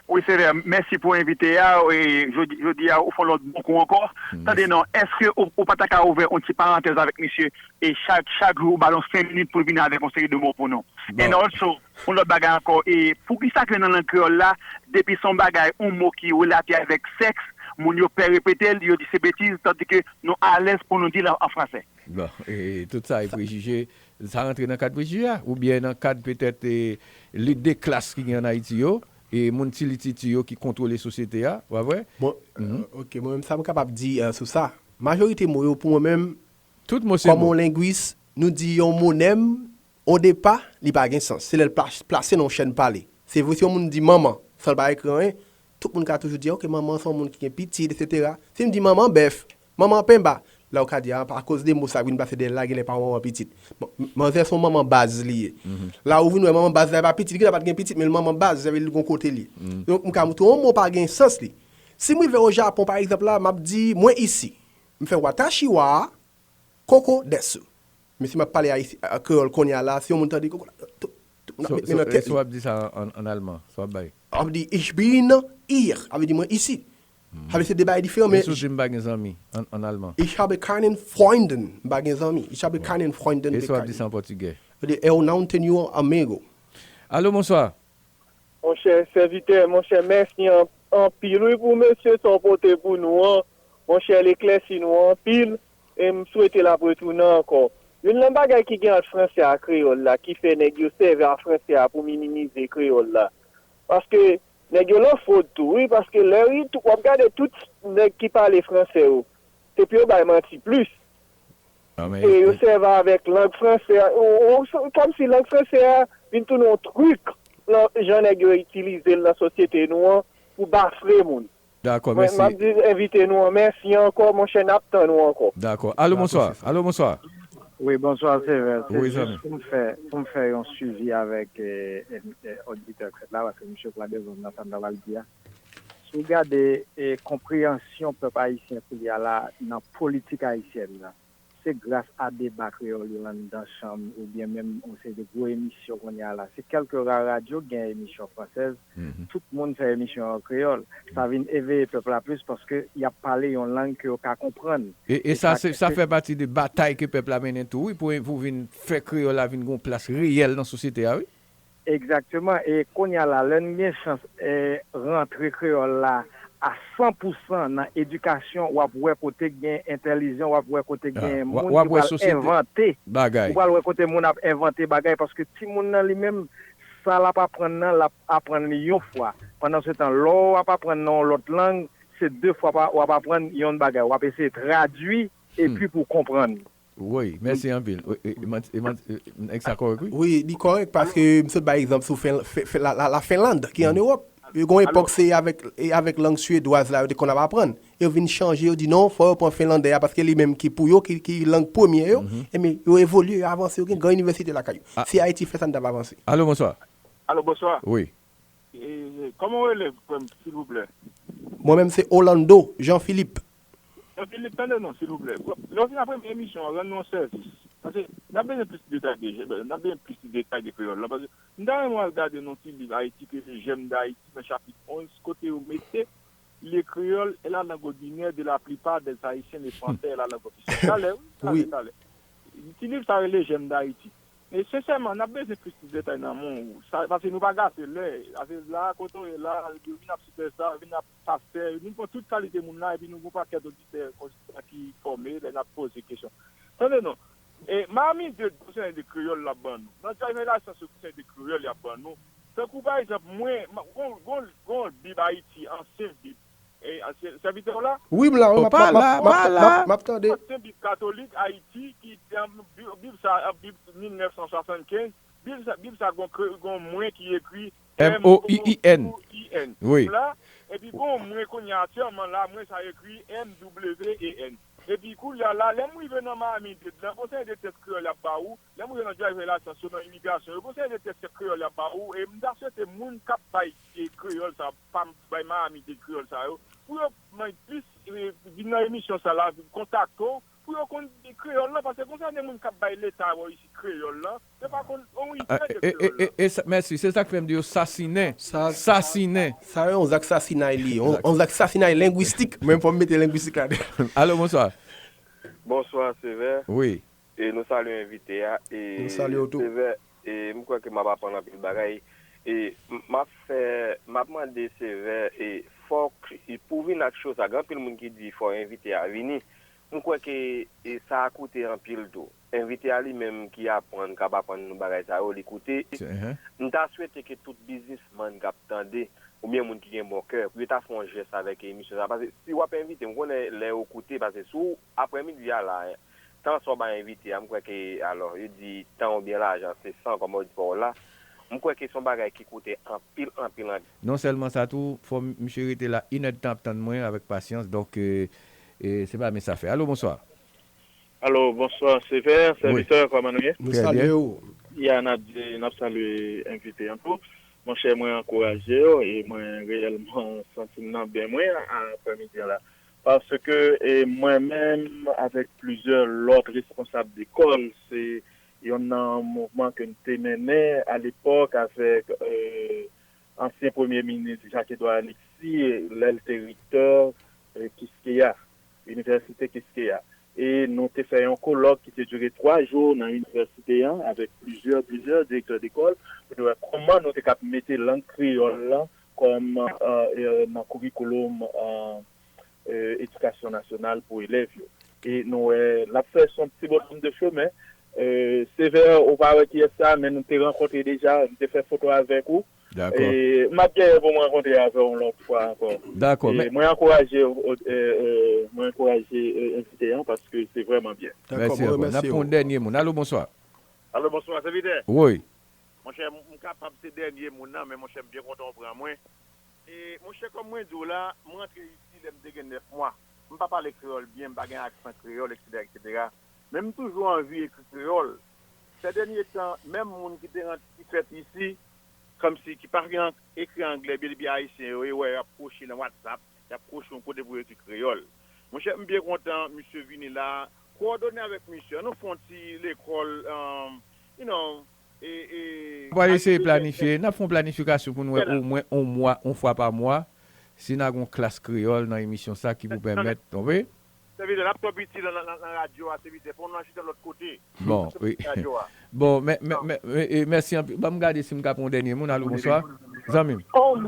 Wi, Sevè, mèsi pou envite a. E, jodi, jodi a, ou fè yon lòt bon kou ankò. Tande non, èske ou, ou pa ta ka ouvè yon ti parantèz avèk misye, e chak, chak jou ou ba l yon senk minit pou l vin avèk yon seri de mo pou nou? And also, yon lòt bagay ankò, e poukisa ke nan lang kreyòl la, depi se yon bagay, yon mo ki relate avèk sèks, moun yo pè repete l, yo di se betiz, tandike nou alèz pou nou di l an, an fransè? Bon, e tout sa e prejije. Sa rantre nan kad prejije a? Oubyen nan kad petèt, e, lit de klas ki gen ann Ayiti yo, e moun ti lit Titi yo ki kontwole sosyete a, pa vre? Bon, e, oke, mwen menm sa m kapab di, e, sou sa. Majorite mo yo pou mwen menm, tout mo se mo. Kòm yon lengwis, nou di yon mo menm, o depa, li pa gen sans. Se lè l pla-, plase nan yon chèn pale. Se vre, si yon moun di manman, san l pa ekri anyen, tout moun ka toujou di, oke, manman se yon moun ki gen pitit, etsetera. Si m di manman bèf, manman penba, la ou ka di, a, akoz de mo sa k vin plase dèyè l la, genlè pa yon manman pitit. Man-, manzè se yon manman baz li ye. La ou vin wè manman baz la pa pitit, li genlè pa t gen pitit, men l manman baz, sa vle di l gon kote l ye. Donk, m ka montre yon mo pa gen sans li. Si m rive o Japon, pa egzanp la, m ap di, mwen isi. M fè watashi wa, koko desu. Men si m ap pale ayisyen, a, kreyòl kounye a la, si yon moun tande koko, tou, tou, m ap So, met men so, nan e tèt so w li. Ap di sa an, an, an alman? So w ap bay? W ap di, ich bin hier, sa vle di mwen isi. Sa vle di se de bagay diferan, men E si w di m pa gen zanmi an, an alman? Ich habe keinen Freunden, m pa gen zanmi. Ich habe keinen Freunden. E si w ap di sa an pòtigè? Sa vle di, eu não tenho amigo. Alo, bonswa. Monchè sèvitè, monchè, mèsi an-, anpil, wi, pou mesye sa w pote pou nou an. Monchè, l eklèsi nou anpil, e m swete l ap retounen ankò. Youn nan bagay ki gen ant fransè a kreyòl la, ki fè nèg yo sèvi a fransè a pou minimize kreyòl la. Paske nèg yo lan fwod tou, wi, paske lè w, w ap gade tout nèg ki pale fransè yo, se pou yo bay manti plis. E yo sèvi avèk lang fransè a, o, o, kòmsi lang fransè a vin tounen yon trik, lan jan nèg yo itilize l nan sosyete nou an pou bafre moun. Dakò, mèsi. Mwen, m ap di envite nou an mèsi ankò, monchè, n ap tann ou ankò. Dakò. Alo, bonswa. Alo, bonswa. Wi, bonswa, Sevè. Se jis pou m fè, pou m fè yon swivi avèk, e, e, e, oditè k fèt la, paske misye pran devan m nan sa m ta pral di a. Si w gade, e, konpreyansyon pèp ayisyen kounye a la nan politik ayisyèn nan, se gras a deba kreyòl yo anndan chanm oubyen menm yon seri de gwo emisyon kounye a la. Se kèlke ra radyo k gen emisyon fransèz, tout moun fè emisyon an kreyòl. Sa vin eveye pèp la plis paske y ap pale yon lang ke yo ka konprann. E, e sa, sa fè pati de batay ke pèp la mennen tou, wi, pou, pou vin fè kreyòl la vin gon plas reyèl nan sosyete a, wi. Egzakteman. E kounye a la, lè n gen chans eh, rantre kreyòl la a san pou san nan edikasyon, w ap wè kote gen entèlijan, w ap wè kote gen moun ki pral envante. Ou pral wè kote moun ap envante bagay, paske timoun nan li menm, sa l ap aprann nan, l ap aprann li yon fwa. Pandan se tan, lè w ap aprann nan yon lòt lang, se de fwa w ap aprann yon bagay. W ap eseye tradui epi pou w konprann. Wi, mèsi anpil. Wi, e, e, man- e, man- e, Nèg sa kòrèk, wi. Wi, li kòrèk paske m sot bay egzanp sou Fen- Fe- Fe- la, la, la Fenlann ki an Ewòp. Yo gon epòk se avèk e avèk lang swedwaz la yo te konn ap aprann. Yo vin chanje, yo di non, fò yo pran fenlandè a paske li menm ki pou yo, ki, ki lang premye yo. Ebyen, yo evolye, yo avanse, yo gen gran inivèsite lakay yo. Si Ayiti fè sa, n t ap avanse. Alo, bonswa. Alo, bonswa. Wi. E, kòman w rele, frè m, silvouplè? Mwen menm se Orlando Jean Philippe. Jean Philippe, tande non, silvouplè. Lè w fin ap emisyon an, rann nou yon sèvis. Paske n ap bezwen plis detay de, n ap bezwen plis detay de kreyòl lan. Paske m ta renmen w al gade nan yon ti liv Ayiti ke le J'aime d'Haïti nan chapit onz, kote yo mete le créole est la langue ordinaire de la plupart des Haïtiens, le français est la langue officielle. Talè, wi, talè, talè. Ti liv sa rele J'aime d'Haïti. E sensèman, n ap bezwen plis ti detay nan men w. Sa, paske nou pa gate lè. Paske la, kote w ye la, yo vin ap sipèsta, yo vin ap pastè, yo vin pran tout kalite moun la, epi nou gen yon pakèt oditè konsa ki fòme lè n ap poze kesyon. Tande non, e, Miami Dade, gon seri de kreyòl l ap ban nou. Nan Djayvè Lasyans yo, gon seri de kreyòl y ap ban nou. Tankou pa egzanp, mwen, gon, gon, gon Bib Ayiti, ansyen Bib, e, sèvitè w la? Wi, m la, wi, m ap, m ap, m ap, m ap, m ap tande. Ansyen Bib katolik Ayiti, ki, Bib sa, Bib mil nèf san swasannkenz, Bib sa, Bib sa gon, gon mwen ki ekri M O U I N. Wi. Epi gon mwen kounye a aktyèlman la, mwen sa ekri M W E N. Epi kounye a la, lè m rive nan Miami Dade la, gon seri de tèks kreyòl y ap ba ou. Lè m rive nan Djayvè Lasyans yo, nan imigrasyon yo, gon seri de tèks kreyòl y ap ba ou. E m ta swete moun k ap bay kreyòl sa, pa bay Miami Dade kreyòl sa yo, pou yo bay plis, vin nan emisyon sa la, kontakte w, pou yo konn kreyòl lan, paske gon seri de moun k ap bay Leta bò isit kreyòl lan, yo pa konn yon itè de kreyòl lan. Mèsi, se sa k fè m di yo sasinen. Sasinen. Sa yon zak sasinay li ye. Yon zak sasinay lengwistik. Mwen, fò m mete lengwistik ladan. Alo, bonswa. Bonswa, Sevè. Wi. E nou salye envite a. E, Nou salye w tou. Sevè, e, m kwè ke m ap aprann anpil bagay. E, m ap fè, m ap mande Sevè, e, fòk, e, pou vin ak cho sa, gen anpil moun ki di fò envite a vini. M kwè ke e sa a koute anpil tou. Envite a li menm ki aprann, k ap aprann nou bagay sa yo, li koute. M ta swete ke tout biznismann k ap tande, oubyen moun ki gen bon kè, pou yo ta fè yon jès avèk emisyon sa. Paske si w ap envite, m konnen lè yo koute, paske si w, aprèmidi a la, tan sa w bay envite a, m kwè ke, alò, yo di tan oubyen lajan se san, kòman yo di pa w la. M kwè ke se yon bagay ki koute anpil, anpil, anpil. Non sèlman sa tou, fò misye rete la inèdtan ap tann mwen avèk pasyans. Donk, e, e, se pa mens afè. Alo, bonswa. Alo, bonswa, Sevè, sèvitè, kòman nou ye? Nou salye w. Ya, n ap di, n ap salye envite an tou. Monchè, mwen ankouraje w e mwen reyèlman santi m nan byen mwen aprèmidi a la. Paske e, mwen menm, avèk plizyè lòt responsab lekòl, se yonn nan mouvman ke n te mennen alepòk avèk e, ansyen premye minis Jacques Edouard Alexis, lè l te rektè e, Kiskeya, Inivèsite Kiskeya. E nou te fè yon kolòk ki te dire twa jou nan inivèsite an avèk plizyè, plizyè direktè dekòl pou nou wè kòman nou te kab mete lang kreyòl lan kòm e, e, nan kourikoulòm e, edikasyon nasyonal pou elèv yo. E nou wè, l ap fè s on ti bonòm de chemen. E, Sevè, ou pa wè kiyès sa, men nou te rankontre deja, m te fè foto avèk ou. Dakò. E m ap genyen pou m rankontre avè w yon lòt fwa ankò. Dakò, E men mwen ankouraje w, e, e, mwen ankouraje e, envite an paske se vrèman byen. Dakò, Mèsi mwen ankò. N ap remèsye pran yon w. Dènye moun. Alo, bonswa. Alo, bonswa, sèvitè. Wi. Monchè, m m kapab se dènye moun nan, men monchè, m byen kontan w pran mwen. E, monchè, kòm mwen di w la, m rantre isi lè m te gen nèf mwa. M pa pale kreyòl byen, m pa gen aksan kreyòl, etsetera, etsetera. Men m toujou anvi ekri kreyòl. Sè dènye tan, menm moun ki te ran- ki fèt isi, kòmsi ki pa gen ekri anglè byen, epi ayisyen yo, e wè y ap kwoche nan WhatsApp, y ap kwoche yon kote pou yo ekri kreyòl. Monchè, m byen kontan misye vini la, kowòdone avèk misye, nou fè yon ti lekòl, um, you know, e, e, N ap eseye planifye, n ap fè yon planifikasyon pou n wè omwen yon mwa, yon fwa pa mwa, si n a gen yon klas kreyòl nan emisyon sa ki pou pèmèt, tonbe. Sèvitè, n ap twò piti nan, nan, nan radyo a, sèvitè. Fò nou al chita lòt kote. Bon, wi. Bon, mè, mè, mè, mè, e, mèsi anpil. Ban m gade si m ka pran yon dènye moun. Alo, bonswa. Zanmi m. Oh,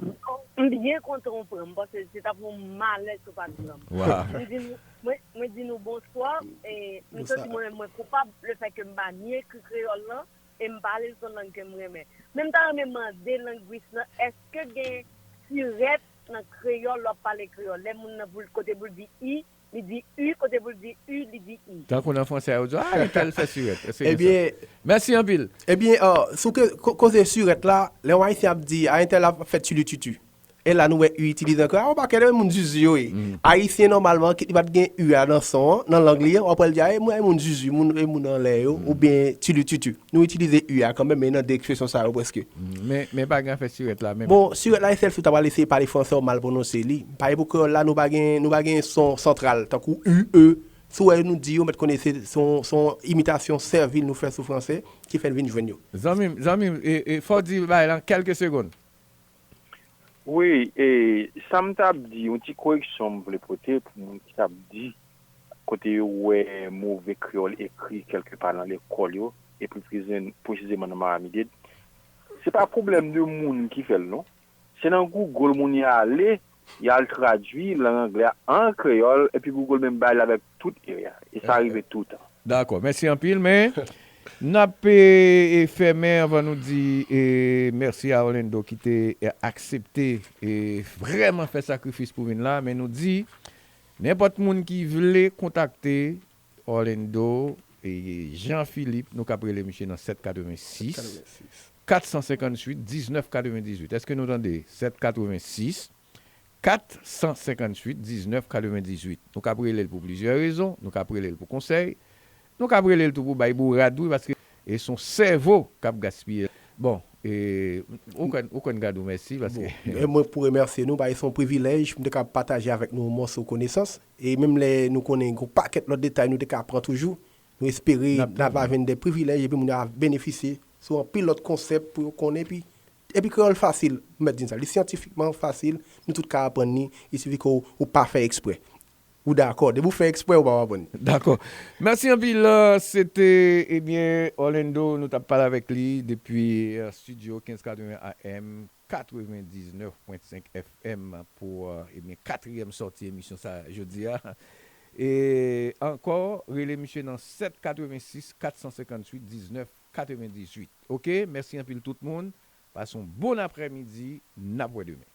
m byen kontan w pran m, paske se t ap yon malè si w pa t pran m. Wa. M di nou, mwen, mwen di nou bonswa. E, m santi mwen, mwen koupab le fè ke m pa ni ekri kreyòl lan, e m pale l se yon lang ke m renmen. Men m ta renmen mande langwis lan, èske gen sirèt nan kreyòl lè w ap pale kreyòl? Lè moun nan pou l, kote pou l di i, li di u, kote pou l di u, li di i. Tankou nan fransè, yo di, ah, lequel fait surette? Èske gen sa? Ebyen, Mèsi anpil. ebyen, uh, sou ke, ko- koze sirèt la, lè yon ayisyen ap di, a entèl ap fè tilititi. E la nou wè u itilize ankò. A, yon pakèt de moun zuzu yo ye. Ayisyen, nòmalman, kit li pa t gen u a nan son an, nan lang li an, w ap wè l di, a, e moun, e moun zuzu, moun, e moun anlè yo, oubyen tilititi. Nou itilize u a kanmenm, men nan de ekspresyon sa yo prèske. Men, men pa gen afè sirèt la menm. Bon, sirèt la, e sèl si w ta pral eseye pale fransè, w mal pwononse li. Parèy pou kreyòl la, nou pa gen, nou pa gen son santral, tankou u, e. Si w wè nou di yo, mèt konnen se se yon, se yon imitasyon sèvil nou fè sou fransè, ki fè n vin jwenn yo. Zanmi m, zanmi m, e, e, fò w di bagay lan kèlke segonn. Wi, e, sa m t ap di, yon ti koreksyon m vle pote pou moun ki t ap di, kote yo wè move kreyòl ekri kèlke pa nan lekòl yo, e pi presizeman nan Maramided. Se pa pwoblèm de moun ki fè l, non. Se nan Google moun y ale, y al tradui lang anglè a an kreyòl, epi Google menm bay l avèk tout erè a. E sa rive toutan. Dakò, mèsi anpil, men n ap e, e, fèmen anvan nou di e, mèsi a Orlando ki te e, aksepte e, vrèman fè sakrifis pou vin la, men nou di nenpòt moun ki vle kontakte Orlando e, Jean Philippe, nou ka rele misye nan sèt katrevensis, katsansenkantuit, diznèf katrevendizuit. Èske nou tande? Sèt katrevensis, katsansenkantuit, diznèf katrevendizuit. Nou ka rele l pou plizyè rezon, nou ka rele l pou konsèy, nou ka rele l tou pou bay bourad, wi, paske e se yon sèvo k ap gaspiye. Bon, e, ou konn, ou konn gade w mèsi, paske Bon, e mwen pou remèsye nou, paske se yon privilèj pou m te ka pataje avèk nou yon mòso konesans. E menm lè nou konnen yon pakèt lòt detay nou te ka pran toujou, nou espere n ap jwenn de privilèj epi moun yo ap benefisye sou anpil lòt konsèp pou yo konnen. Epi, epi kreyòl fasil, m mèt di n sa, li syantifikman fasil, nou tout ka aprann li, il sifi ke w, ou pa fè eksprè. Ou dakò, depi w fè eksprè, ou p ap aprann li. Dakò. Mèsi anpil. Se te, ebyen, Orlando, nou t ap pale avèk li depi e, estidyo kenz katreven A M, katrevendiznèf pwen senk F M pou e, ebyen, katriyèm sòti emisyon sa jodi a. E ankò, rele misye nan sèt katrevensis, katsansenkantuit, diznèf katrevendizuit. Oke, mèsi anpil tout moun. Pase yon bon aprèmidi, n ap wè demen.